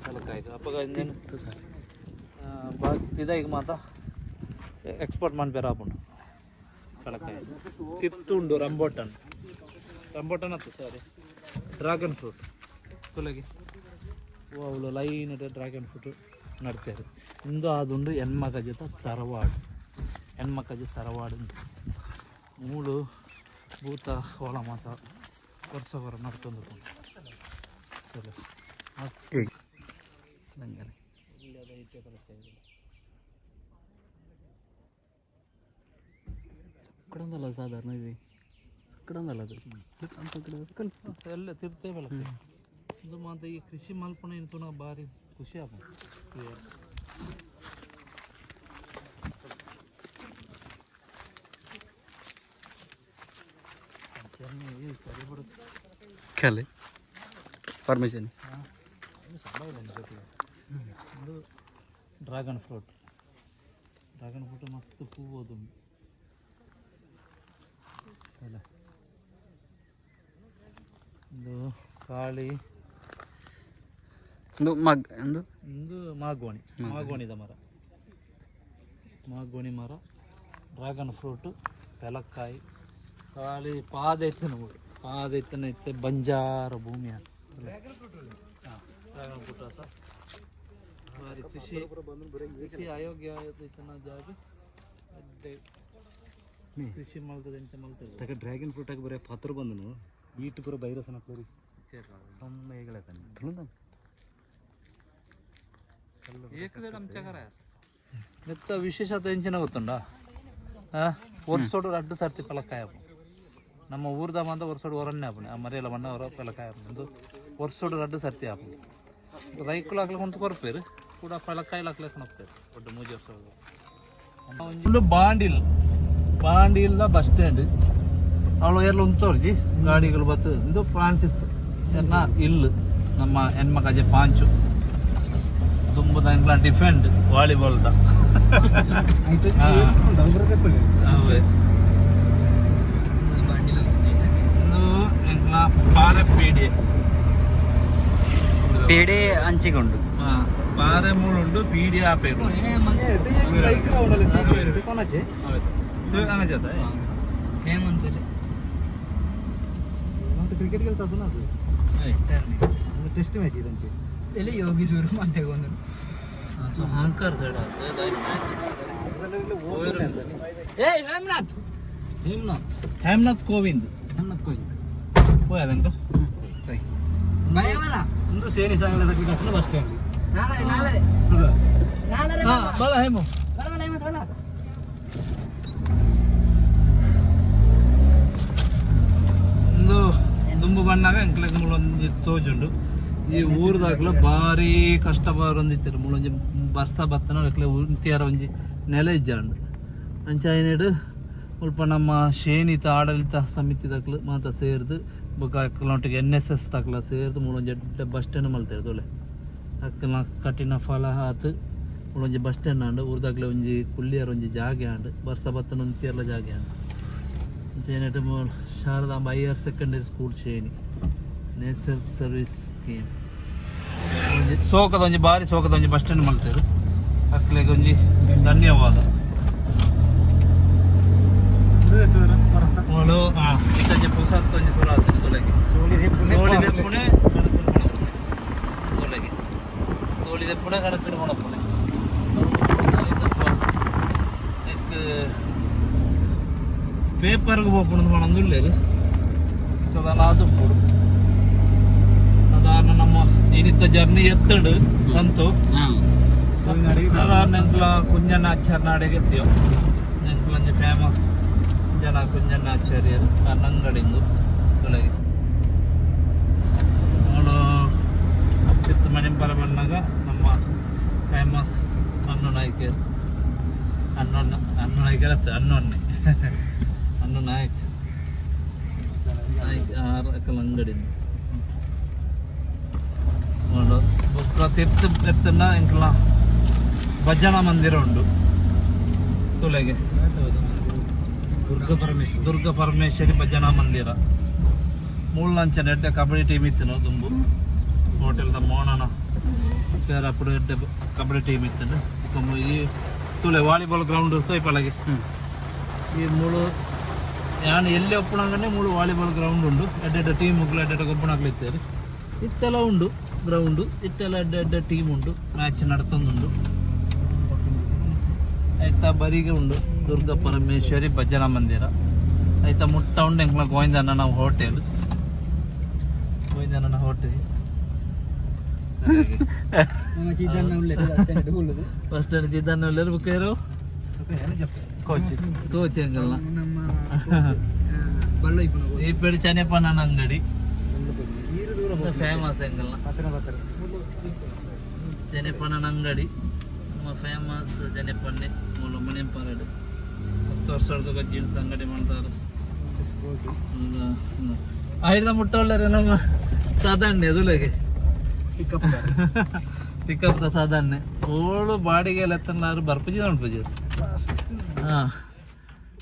ಪೆಲಕಾಯಿ. ಅಪ್ಪಗ ಇಂದೇನು ಇದಾಗಿ ಮಾತ ಎಕ್ಸ್ಪೋರ್ಟ್ ಮನ್ಪೆರ ಆಪುಂಡು ಪೆಲಕಾಯಿ. ತಿರ್ತು ಉಂಡು ರಂಬೋಟನ್, ರಂಬೋಟನ್ ಅತ್ತು, ಸಾರಿ, ಡ್ರಾಗನ್ ಫ್ರೂಟ್. ಕುಲಗೆ ಅವಳು ಲೈನ್ ಡ್ರಾಗನ್ ಫ್ರೂಟ್ ನಡ್ತಾರೆ. ಇಂದು ಆದುಂಡು ಎನ್ಮಕಜೆತ ತರವಾಡು, ಎನ್ಮಕಜೆ ತರವಾಡು. ಮೂಳು ಭೂತ ಹೋಳ ಮಾತ ವರ್ಷ ಹೊರ ನಡ್ತೊಂದು.
ದಂಗನೆ. ಚಕ್ಕಡಂದಲ್ಲ ಸಾಧಾರಣ ಇದು ಚಕ್ಕಡಂದಲ್ಲ ಅದು ಅಂತ ಕಡೆ ಕಲ್ಪ.
ಎಲ್ಲ ತಿರ್ತೇ ಬೆಳಕು ಇದು ಮಾತ. ಈ ಕೃಷಿ ಮಲ್ಪುಣ ಇಂತುನ ಭಾರಿ ಖುಷಿ ಆಪುಂಡು. ಸರಿ ಬಿಡುತ್ತೆ.
ಕಲೆ ಪರ್ಮಿಷನ್.
ಇದು ಡ್ರಾಗನ್ ಫ್ರೂಟ್. ಡ್ರಾಗನ್ ಫ್ರೂಟ್ ಮಸ್ತ್ ಹೂವು ಅದು ಅಲ್ಲ. ಇದು ಕಾಳಿ.
ಒಂದು ಮಗ್ ಒಂದು.
ಇದು ಮಾಗೋಣಿ, ಮಾಗೋಣಿದ ಮರ, ಮಾಗೋಣಿ ಮರ. ಡ್ರಾಗನ್ ಫ್ರೂಟ್, ಪೆಲಕ್ಕಾಯಿ ಖಾಲಿ ಪಾದ ಇತ್ತು ನಮಗೆ. ಪಾದ ಇತ್ತನ ಇತ್ತೆ ಬಂಜಾರ ಭೂಮಿ. ಡ್ರಾಗನ್ ಫ್ರೂಟ್ ಆತ ಭಾರಿ ಕೃಷಿ, ಕೃಷಿ ಅಯೋಗ್ಯ ಇತ್ತನ ಜಾಗ. ಅಡ್ಡೆ ಕೃಷಿ ಮಲ್ತದೆ, ಎಂಚ ಮಲ್ತದೆ.
ತಕ ಡ್ರ್ಯಾಗನ್ ಫ್ರೂಟ್ ಆಗಿ ಬರೀ ಪತ್ರ ಬಂದನು. ಈಟ್ ಪೂರ ಬೈರಸ್ ಅನ್ನಪ್ಲರಿ ಸೊಮ್ಮ ಹೇಗಳತ್ತಾನೆ.
ತುಳುಂದ.
ಏಕದೆ ನಮ್ಮ ಚಕರ ಮೆತ್ತ ವಿಶೇಷತೆ ಎಂಚಿನ ಗೊತ್ತುಂಡ? ವರ್ಷೋಡು ರಡ್ಡು ಸರ್ತಿ ಪೆಲಕ್ಕಾಯ ಆಪುಂಡು. ನಮ್ಮ ಊರ್ದ ಮಂದ ವರ್ಷೋಡು ಒರನ್ನೇ ಆಪುಂಡು. ಆ ಮರಿಯಲ್ಲ ಮಣ್ಣ ಹೊರ ಪೆಲಕ್ಕಾಯ ಆಪುಂಡು. ವರ್ಷೋಡು ರಡ್ಡು ಸರ್ತಿ ಆಪುಂಡು. ರೈಕುಲು ಹಾಕ್ಲಿಕ್ಕೆ ಉಂಟು ಕೊರ್ಪೇರು ಕೂಡ, ಪೆಲಕ್ಕಾಯಿಲು ಹಾಕ್ಲಿಕ್ಕೆ ಕೊನಪ್ಪೇರು. ಒಡ್ಡು ಮೂಜಿ ವರ್ಷ. ಒಂದು ಬಾಂಡಿಲ್, ಬಾಂಡಿಲ್ದ ಬಸ್ ಸ್ಟ್ಯಾಂಡ್. ಅವಳು ಎಲ್ಲ ಉಂತೋರ್ಜಿ ಗಾಡಿಗಳು ಬತ್ತು. ಇಂದು ಫ್ರಾನ್ಸಿಸ್ ಎನ್ನ ಇಲ್ಲು ನಮ್ಮ ಹೆಣ್ಮಕಜೆ ಪಾಂಚು ದುಂಬುದ ಎಂಕ್ಲ ಡಿಫೆಂಡ್ ವಾಲಿಬಾಲ್ the. ಹಾ. ಅವೇ. ಇಂದು ಎಂಕ್ಲ ಪಾರೆ ಪೀಡಿ.
ಪೇಡೆ ಅಂಚಿಗೊಂಡು.
ಹಾ, ಪಾರೆ ಮೂಲುಂಡು ಪೀಡಿ ಆಪೇರು. ಜೊತೆ.
ಕ್ರಿಕೆಟ್ ಗೆಲ್ತದ ಅದು ಟೆಸ್ಟ್ ಮ್ಯಾಚ್ ಇದಂಚೆ.
ಯೋಗಿ ಶುರು ಮತ್ತೆ.
ಹಾಂಕರ್.
ಏ ಹೇಮನಾಥ್.
ಹೇಮನಾಥ್, ಹೇಮನಾಥ್ ಕೋವಿಂದ್. ಹೋಯದಂಕ.
ಒಂದು ಸೇರಿ ಸಾಗಲದ ಬಸ್ ಸ್ಟ್ಯಾಂಡ್.
ಬಲ ಹೇಮು. ಇಂದು ದುಂಬು ಬಣ್ಣಾಗ ಎಂಕ್ಲೆಗ್ ಮುಳೊಂಜಿ ತೋಜುಂಡು. ಈ ಊರುದಾಗ್ಲ ಬಾರಿ ಕಷ್ಟ ಬರೊಂದಿತ್ತೆರ್. ಮುಳೊಂಜಿ ಬರ್ಸ ಬತ್ತನ ಎಂಕ್ಲೆ ಉಂತಿಯರ ಒಂಜಿ ನೆಲೆ ಇಜ್ಜಾಂಡ್. ಅಂಚ ಐನೆಡ್ ಮುಲ್ಪ ನಮ್ಮ ಶೇನಿತ ಆಡಳಿತ ಸಮಿತಿದಕ್ಲು ಮಾತ ಸೇರ್ದು ಬೊಕ ಅಕ್ಲ್ನೊಟ್ಟಿಗೆ ಎನ್ ಎಸ್ ಎಸ್ ತಕ್ಲ ಸೇರ್ದು ಮುಳೊಂಜಿ ಎಡ್ಡೆ ಬಸ್ ಸ್ಟ್ಯಾಂಡ್ ಮಲ್ತೆರ್. ತೋಲೆ, ಅಕ್ಲ್ನ ಕಠಿಣ ಫಲ ಆತ್ ಮುಳೊಂಜಿ ಬಸ್ ಸ್ಟ್ಯಾಂಡ್ ಆಂಡ್. ಊರ್ದಾಗ್ಲೆ ಒಂಜಿ ಕುಲ್ಲಿಯರ ಒಂಜಿ ಜಾಗೆ ಆಂಡ್, ಬರ್ಸ ಬತ್ತನ ಉಂತಿಯರ್ಲ ಜಾಗೆ ಆಂಡ್. ಅಂಚೆನೆಟ್ ಮೂಲು Sharadamba higher secondary school Sheni, national service scheme. ಒಂಜಿ ಸೋಕದ ಒಂಜಿ ಬಾರಿ ಸೋಕದ ಒಂಜಿ ಬಸ್ ಸ್ಟ್ಯಾಂಡ್ ಮಲ್ತೆರ್. ಅಕ್ಲೆಗ್ ಒಂಜಿ ಧನ್ಯವಾದ. ಮೂಲು ಇತ್ತಂಜಿ ಪುಸತ್ ಒಂಜಿ ಸುರ ಆತುಂಡು ತೊಲೆಗೆ. ತೋಳಿ ದೆಪ್ಪುನೆ ಕಣಕುಡು ಕೊಣಪುನೆ. ತೊಲೆಗೆ ತೋಳಿ ದೆಪ್ಪುನೆ ಕಣಕುಡು ಕೊಣಪುನೆ. ನೆಕ್ ಪೇಪರ್ಗೆ ಪೋಪುಂಡು ಪಣೊಂದುಲ್ಲೆರ್. ಸಾಧಾರಣ ಆದುಪ್ಪೊಡು. ಸಾಧಾರಣ ನಮ್ಮ ಇನಿತ ಜರ್ನಿ ಎತ್ತಡು ಸಂತು. ಸಾಧಾರಣ ಎಂಕ್ಲ ಕುಂಜಣ್ಣ ಆಚಾರ್ನಾಡೆಗೆ ಎತ್ತಿಯೋ. ಎಂಕ್ಲ ಒಂಜಿ ಫೇಮಸ್ ಜನ ಕುಂಜಣ್ಣ ಆಚಾರ್ಯರು ಅಂಗಡಿಂದು. ತೊಲಗಿ ಅವಳು ಚಿತ್ತ ಮಣಿಪರ ಬಂದಾಗ ನಮ್ಮ ಫೇಮಸ್ ಅನ್ನು ನಾಯ್ಕರ್, ಅನ್ನೊನ್ನ ಅನ್ನು ನಾಯ್ಕರ್ ಅತ್ತ ಅನ್ನೊನ್ನೆ ಅನ್ನು ನಾಯಕ್ ನಾಯ್ಕ ಆರ್ ಅಕಲ್ ಅಂಗಡಿಂದು ನೋಡು. ಬೊಕ್ಕ ತಿರ್ತು ಎತ್ತುನ ಎಂಕ್ಲ ಭಜನಾ ಮಂದಿರ ಉಂಡು ತುಲೆಗೆ.
ದುರ್ಗಾ ಪರಮೇಶ್ವರ.
ದುರ್ಗಾ ಪರಮೇಶ್ವರಿ ಭಜನಾ ಮಂದಿರ. ಮೂಳಂಚನೆ ಎಡ್ಡೆ ಕಬಡ್ಡಿ ಟೀಮ್ ಇತ್ತು ದುಂಬು. ಹೋಟೆಲ್ದ ಮೋಣನ ಅప్పుడు ಎಡ್ಡೆ ಕಬಡ್ಡಿ ಟೀಮ್ ಇತ್ತು. ಬೊಕ್ಕ ಈ ತುಲೆ ವಾಲಿಬಾಲ್ ಗ್ರೌಂಡ್ ತೋಯ್ಪಳಗೆ. ಈ ಮೂಳು ಯಾನ್ ಎಲ್ಲಿ ಒಪ್ಪುನಂಗನೆ ಮೂಳು ವಾಲಿಬಾಲ್ ಗ್ರೌಂಡ್ ಉಂಡು. ಎಡ್ಡೆ ಎಡ್ಡೆ ಟೀಮ್ ಎಡ್ಡೆ ಎಡ್ಡೆ ಗೊಬ್ಬುನಾಕ್ಲು ಇತ್ತೆರ್. ಇತ್ತೆಲ್ಲ ಉಂಡು ಗ್ರೌಂಡ್. ಇತ್ತೆಲ್ಲ ಎಡ್ಡೆ ಎಡ್ಡೆ ಟೀಮ್ ಉಂಡು, ಮ್ಯಾಚ್ ನಡತೊಂದುಂಡು. ಆಯ್ತಾ, ಬರಿಗೆ ಉಂಡು ದುರ್ಗಾ ಪರಮೇಶ್ವರಿ ಭಜನಾ ಮಂದಿರ. ಆಯ್ತಾ, ಮುಟ್ಟ ಉಂಡು ಎಂಕ್ಲ ಗೋವಿಂದಣ್ಣನ ಹೋಟೆಲ್. ಗೋವಿಂದಣ್ಣನ ಹೋಟೆಲ್. ಫಸ್ಟ್ ಚಿದನ್ನ ಉಲ್ಲೆರ್. ಬುಕ್ಕೇರು
ಕೋಚ್.
ಕೋಚ್ ಎಂಕಲ್ನ ಈ ಪೇಡಿ ಚನ್ಯಪ್ಪನ ಅಂಗಡಿ ಫೇಮಸ್ ಎಂಕಲ್ನ. ಜನೆಪಣ್ಣನ ಅಂಗಡಿ ನಮ್ಮ ಫೇಮಸ್ ಜನೆಪಣ್ಣೆ. ಮೂಲ ಮಣಿಯಂಪಾರಡು ಫಸ್ಟ್ ವರ್ಷದ ಜೀನ್ಸ್ ಅಂಗಡಿ ಮಾಡ್ತಾರೆ. ಆಯ್ದ ಮುಟ್ಟೊಳ್ಳರೆ ನಮ್ಮ ಸಾಧಾರಣ ಎದುಲೆಗೆ
ಪಿಕಪ್.
ಪಿಕಪ್ the ಸಾಧಾರಣ ಓಳು ಬಾಡಿಗೆ ಎಲ್ಲ ಎತ್ತನಾರು ಬರ್ಪುಜಿ ನೋಡ್ಪುಜಿ. ಹಾ,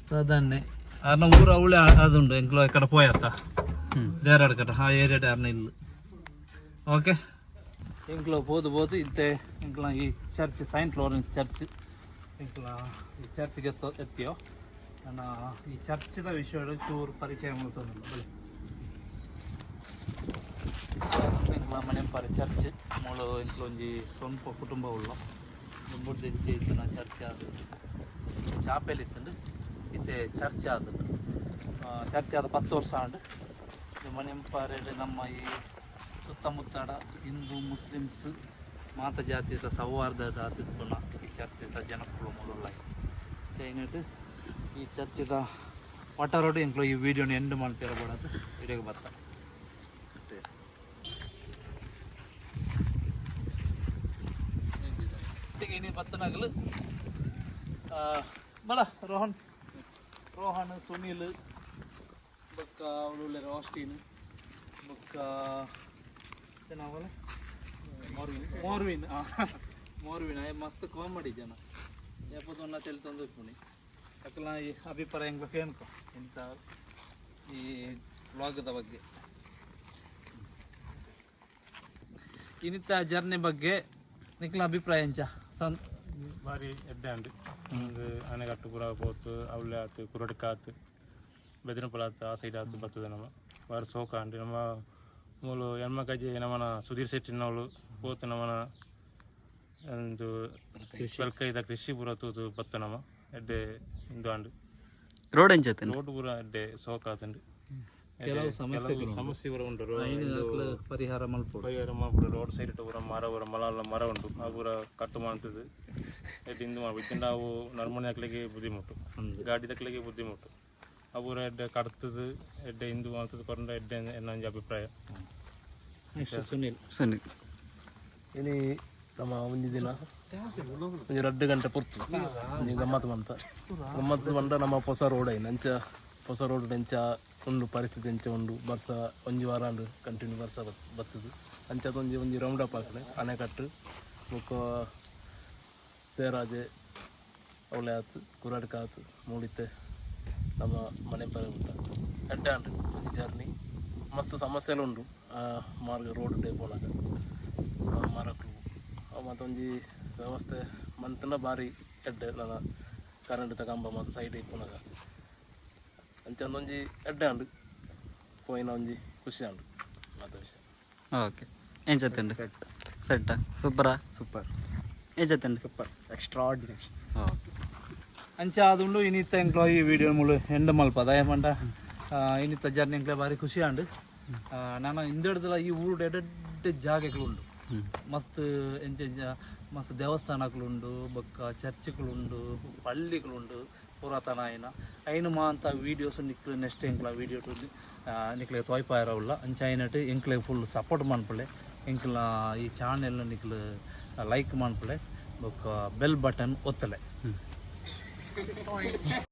ಸಾಧಾರಣ ಅರ್ನ ಊರು ಅವಳೆ ಅದುಂಡು. ಎಂಕ್ಲು ಕಡೆ ಪೋಯತ್ತ ದೇರಾಡ್ ಕಟ ಆ ಏರಿಯಾ ಅರ್ನ ಇಲ್ಲ. ಓಕೆ, ಎಂಕ್ಲ ಪೋದು ಪೋದು ಇತ್ತೆ ಎಂಕ್ಲ ಈ ಚರ್ಚ್, ಸೈಂಟ್ ಲಾರೆನ್ಸ್ ಚರ್ಚ್. ಎಂಕ್ಲ ಈ ಚರ್ಚ್ಗೆ ಎತ್ತಿಯೋ. ನನ್ನ ಈ ಚರ್ಚಿದ ವಿಷಯ ಚೂರು ಪರಿಚಯ ಮಲ್ತೊಂದುಲ್ಲ. ಬಲೆ, ಎಂಕ್ಲ ಮನೆಂಪಾರೆ ಚರ್ಚ್. ಮೂಲು ಎಂಕ್ಲ ಒಂಜಿ ಸ್ವಂತ ಕುಟುಂಬ ಉಲ್ಲ. ದುಂಬುಡ್ದಿಂಚಿ ಇತ್ತಿನ ಚರ್ಚ್ ಅದು ಚಾಪೆಲ್ ಇತ್ತುಂಡು. ಇತ್ತೆ ಚರ್ಚ್ ಆತುಂಡು. ಚರ್ಚ್ ಆದ 10 ವರ್ಷ ಆಂಡ್. ಇದು ಮನೆಂಪಾರೆಡ್ ನಮ್ಮ ಈ ಸುತ್ತಮುತ್ತಡ ಹಿಂದೂ ಮುಸ್ಲಿಮ್ಸ್ ಮಾತ ಜಾತಿದ ಸೌಹಾರ್ದ ಆತಿಪ್ಪುನ ಈ ಚರ್ಚಿದ ಜನಕ್ಕುಲು ಮೂಲುಲ್ಲ. ಚೈನಟ್ ಈ ಚರ್ಚಿದ ವಟಾರೋಡು ಎಂಕ್ಲು ಈ ವಿಡಿಯೋನ ಎಂಡ್ ಮಲ್ಪೆರ ಬೋಡಾದ್ ವಿಡಿಯೋಗೆ ಬತ್ತ. ಇನಿ ಬತ್ತನಾಗಲು ಬಲ ರೋಹನ್, ರೋಹನ್, ಸುನೀಲ್. ಅವಳು ಆಸ್ಟಿನ್ ಬೊಕ್ಕ ನಾವಲ್ಲ ಮೋರ್ವಿನ್, ಮೋರ್ವಿನ್, ಮೋರ್ವಿನ್. ಆಯ್ ಮಸ್ತ್ ಕಾಮಿಡಿ ಜನ. ಏಪದೊನ್ನ ತೆಲ್ತೊಂದು ಇಪ್ಪುನಿ. ಅಕ್ಲ ಈ ಅಭಿಪ್ರಾಯ ಎಂಕ್ ಕೇಳ್ಕೊ ಇಂಥ ಈ ವ್ಲಾಗದ ಬಗ್ಗೆ, ಇನಿತ ಜರ್ನಿ ಬಗ್ಗೆ ನಿಕ್ಲ ಅಭಿಪ್ರಾಯ ಎಂಚ ಸನ್?
ಬಾರಿ ಎಡ್ಡೆ ಅಂಡ್. ಒಂದು ಆನೆಕಟ್ಟು ಪೂರ ಪೋತು, ಅವಳೆ ಆತು, ಕುರಡ್ಕ ಆತು, ಬೆದರಿನಪುರ ಆತು, ಆ ಸೈಡ್ ಆತು ಬರ್ತದೆ. ನಮ್ಮ ಬಾರಿ ಸೋಕ ಅಂಡ್. ನಮ್ಮ ಮೂಲು ಎನ್ಮಕಜಿ ನಮ್ಮನ ಸುಧೀರ್ ಶೆಟ್ಟಿನವಳು ಪೋತು, ನಮ್ಮನ ಒಂದು ಬಲ್ಕೈದ ಕೃಷಿ ಪೂರ ತೂತು ಬತ್ತ. ನಮ್ಮ ಎಡ್ಡೆ ಇಂದು ಅಂಡ್.
ರೋಡ್ ಎಂಚ?
ರೋಡ್ ಪೂರ ಎಡ್ಡೆ ಸೋಕ ಆತುಂಡು.
ಕೆಲವು ಸಮಸ್ಯೆಗಳು
ಸಮಸ್ಯೆ ಪೂರ ಉಂಟು.
ಐನ್ ಅಕ್ಲ ಪರಿಹಾರ ಮಲ್ಪೊಡು.
ಪರಿಹಾರ ಮಲ್ಪೊಡು. ರೋಡ್ ಸೈಡ್ ಪೂರ ಮರ ಪೂರ, ಮಲ ಮರ ಉಂಟು. ಆ ಪೂರ ಕಟ್ಟು ಮಾಡ್ತದೆ. ಎಡ್ಡೆ ಇಂದು ಮಾಡ್ಬೇಕು. ಇತ್ತಿಂಡ ಅವು ನರ್ಮನೆ ಅಕ್ಲಿಗೆ ಬುದ್ಧಿಮುಟ್ಟು, ಗಾಡಿ ತಕ್ಲಿಗೆ ಬುದ್ಧಿಮುಟ್ಟು. ಆ ಪೂರ ಎಡ್ಡೆ ಕಡ್ತದು, ಎಡ್ಡೆ ಇಂದು ಮಾಡ್ತದೆ ಕೊರಂಡ ಎಡ್ಡೆ ಎನ್ನೊಂಜಿ ಅಭಿಪ್ರಾಯ.
ನೆಕ್ಸ್ಟ್ ಸುನಿಲ್.
ಸುನಿ.
ಇನಿ ನಮ್ಮ ಒಂಜಿ ದಿನ ಒಂಜಿ 2 ಗಂಟೆ ಪೊರ್ತು ಒಂಜಿ ಗಮ್ಮತ್ ಮಂತ. ಗಮ್ಮತ್ ಪಂಡ ನಮ್ಮ ಹೊಸ ರೋಡ್ ಐನ್ ಅಂಚ, ಹೊಸ ರೋಡ್ ಎಂಚ ಉಂಡು, ಪರಿಸ್ಥಿತಿ ಎಂಚ ಉಂಡು, ಬರ್ಸ ಒಂಜಿ ವಾರ ಉಂಡು ಕಂಟಿನ್ಯೂ ಬರ್ಸ ಬತ್ತದು. ಅಂಚ ಒಂಜಿ ಒಂಜಿ ರೌಂಡ್ ಅಪ್ ಹಾಕಲೆ ಅಣೆಕಟ್ಟು ಬೊಕ್ಕ ಸೇರಾಜೆ, ಅವಳೆ ಆತು, ಕುರಾಡ್ಕ ಆತು, ಮೂಡಿತ್ತೆ ನಮ್ಮ ಮನೆ ಪರ ಉಂಟ. ಎಡ್ಡೆ ಉಂಡು ಒಂಜಿ ಜರ್ನಿ. ಮಸ್ತ್ ಸಮಸ್ಯೆಲು ಉಂಡು ಆ ಮಾರ್ಗ ರೋಡ್ ಡೇ ಪೋನಾಗ. ಆ ಮರಕ್ಲು ಅವು ಮತ್ತೊಂಜಿ ವ್ಯವಸ್ಥೆ ಮಂತನ ಬಾರಿ ಎಡ್ಡೆ. ನನ್ನ ಕರೆಂಟ್ ಕಂಬ ಮತ್ತು ಸೈಡ್ ಇಪ್ಪುನಗ ಅಂಚ ಒಂಜಿ ಎಡ್ಡೆ ಉಂಡು. ಪೋಯಿನ ಒಂಜಿ ಖುಷಿ ಉಂಡು ಮಾತ ವಿಷಯ.
ಓಕೆ, ಎಂಚತ್ತುಂಡು? ಸೆಟ್ ಸೂಪರಾ?
ಸೂಪರ್.
ಎಂಚತ್ತುಂಡು?
Super, extraordinary.
ಓಕೆ.
ಅಂಚ ಆದುಂಡು. ಇನಿತ ಎಂಕ್ಲ ಈ ವಿಡಿಯೋ ಮುಳು ಎಂಡ್ ಮಲ್ಪ. ದಯಪಂಡ ಇನಿತ ಜರ್ನಿ ಎಂಕ್ಲೆ ಬಾರಿ ಖುಷಿ ಆಂಡ್. ನಾನು ಹಿಂದೆಡ್ದಲ ಈ ಊರು ಎಡ್ಡೆ ಜಾಗೆಗಳು ಉಂಡು. ಮಸ್ತ್ ಎಂಚ ಎಂಚ ಮಸ್ತ್ ದೇವಸ್ಥಾನಗಳು ಬೊಕ್ಕ ಚರ್ಚ್ಗಳು, ಪಳ್ಳಿಗಳುಂಡು ಪುರಾತನ. ಐನ ಐನು ಮಾಂತ ವೀಡಿಯೋಸ್ ನಿಕ್ಲು ನೆಕ್ಸ್ಟ್ ಎಂಕ್ಲ ವೀಡಿಯೋ ನಿಕ್ಲೆ ತೋಯ್ಪಾಯರ ಉಲ್ಲ. ಅಂಚ ಐನಟ್ ಎಂಕ್ಲೆ ಫುಲ್ ಸಪೋರ್ಟ್ ಮನ್ಪುಲೆ. ಎಂಕ್ಲ ಈ ಚಾನೆಲ್ ನಿಕ್ಲು ಲೈಕ್ ಮನ್ಪುಲೆ ಬೊಕ್ಕ ಬೆಲ್ ಬಟನ್ ಒತ್ತಲೆ.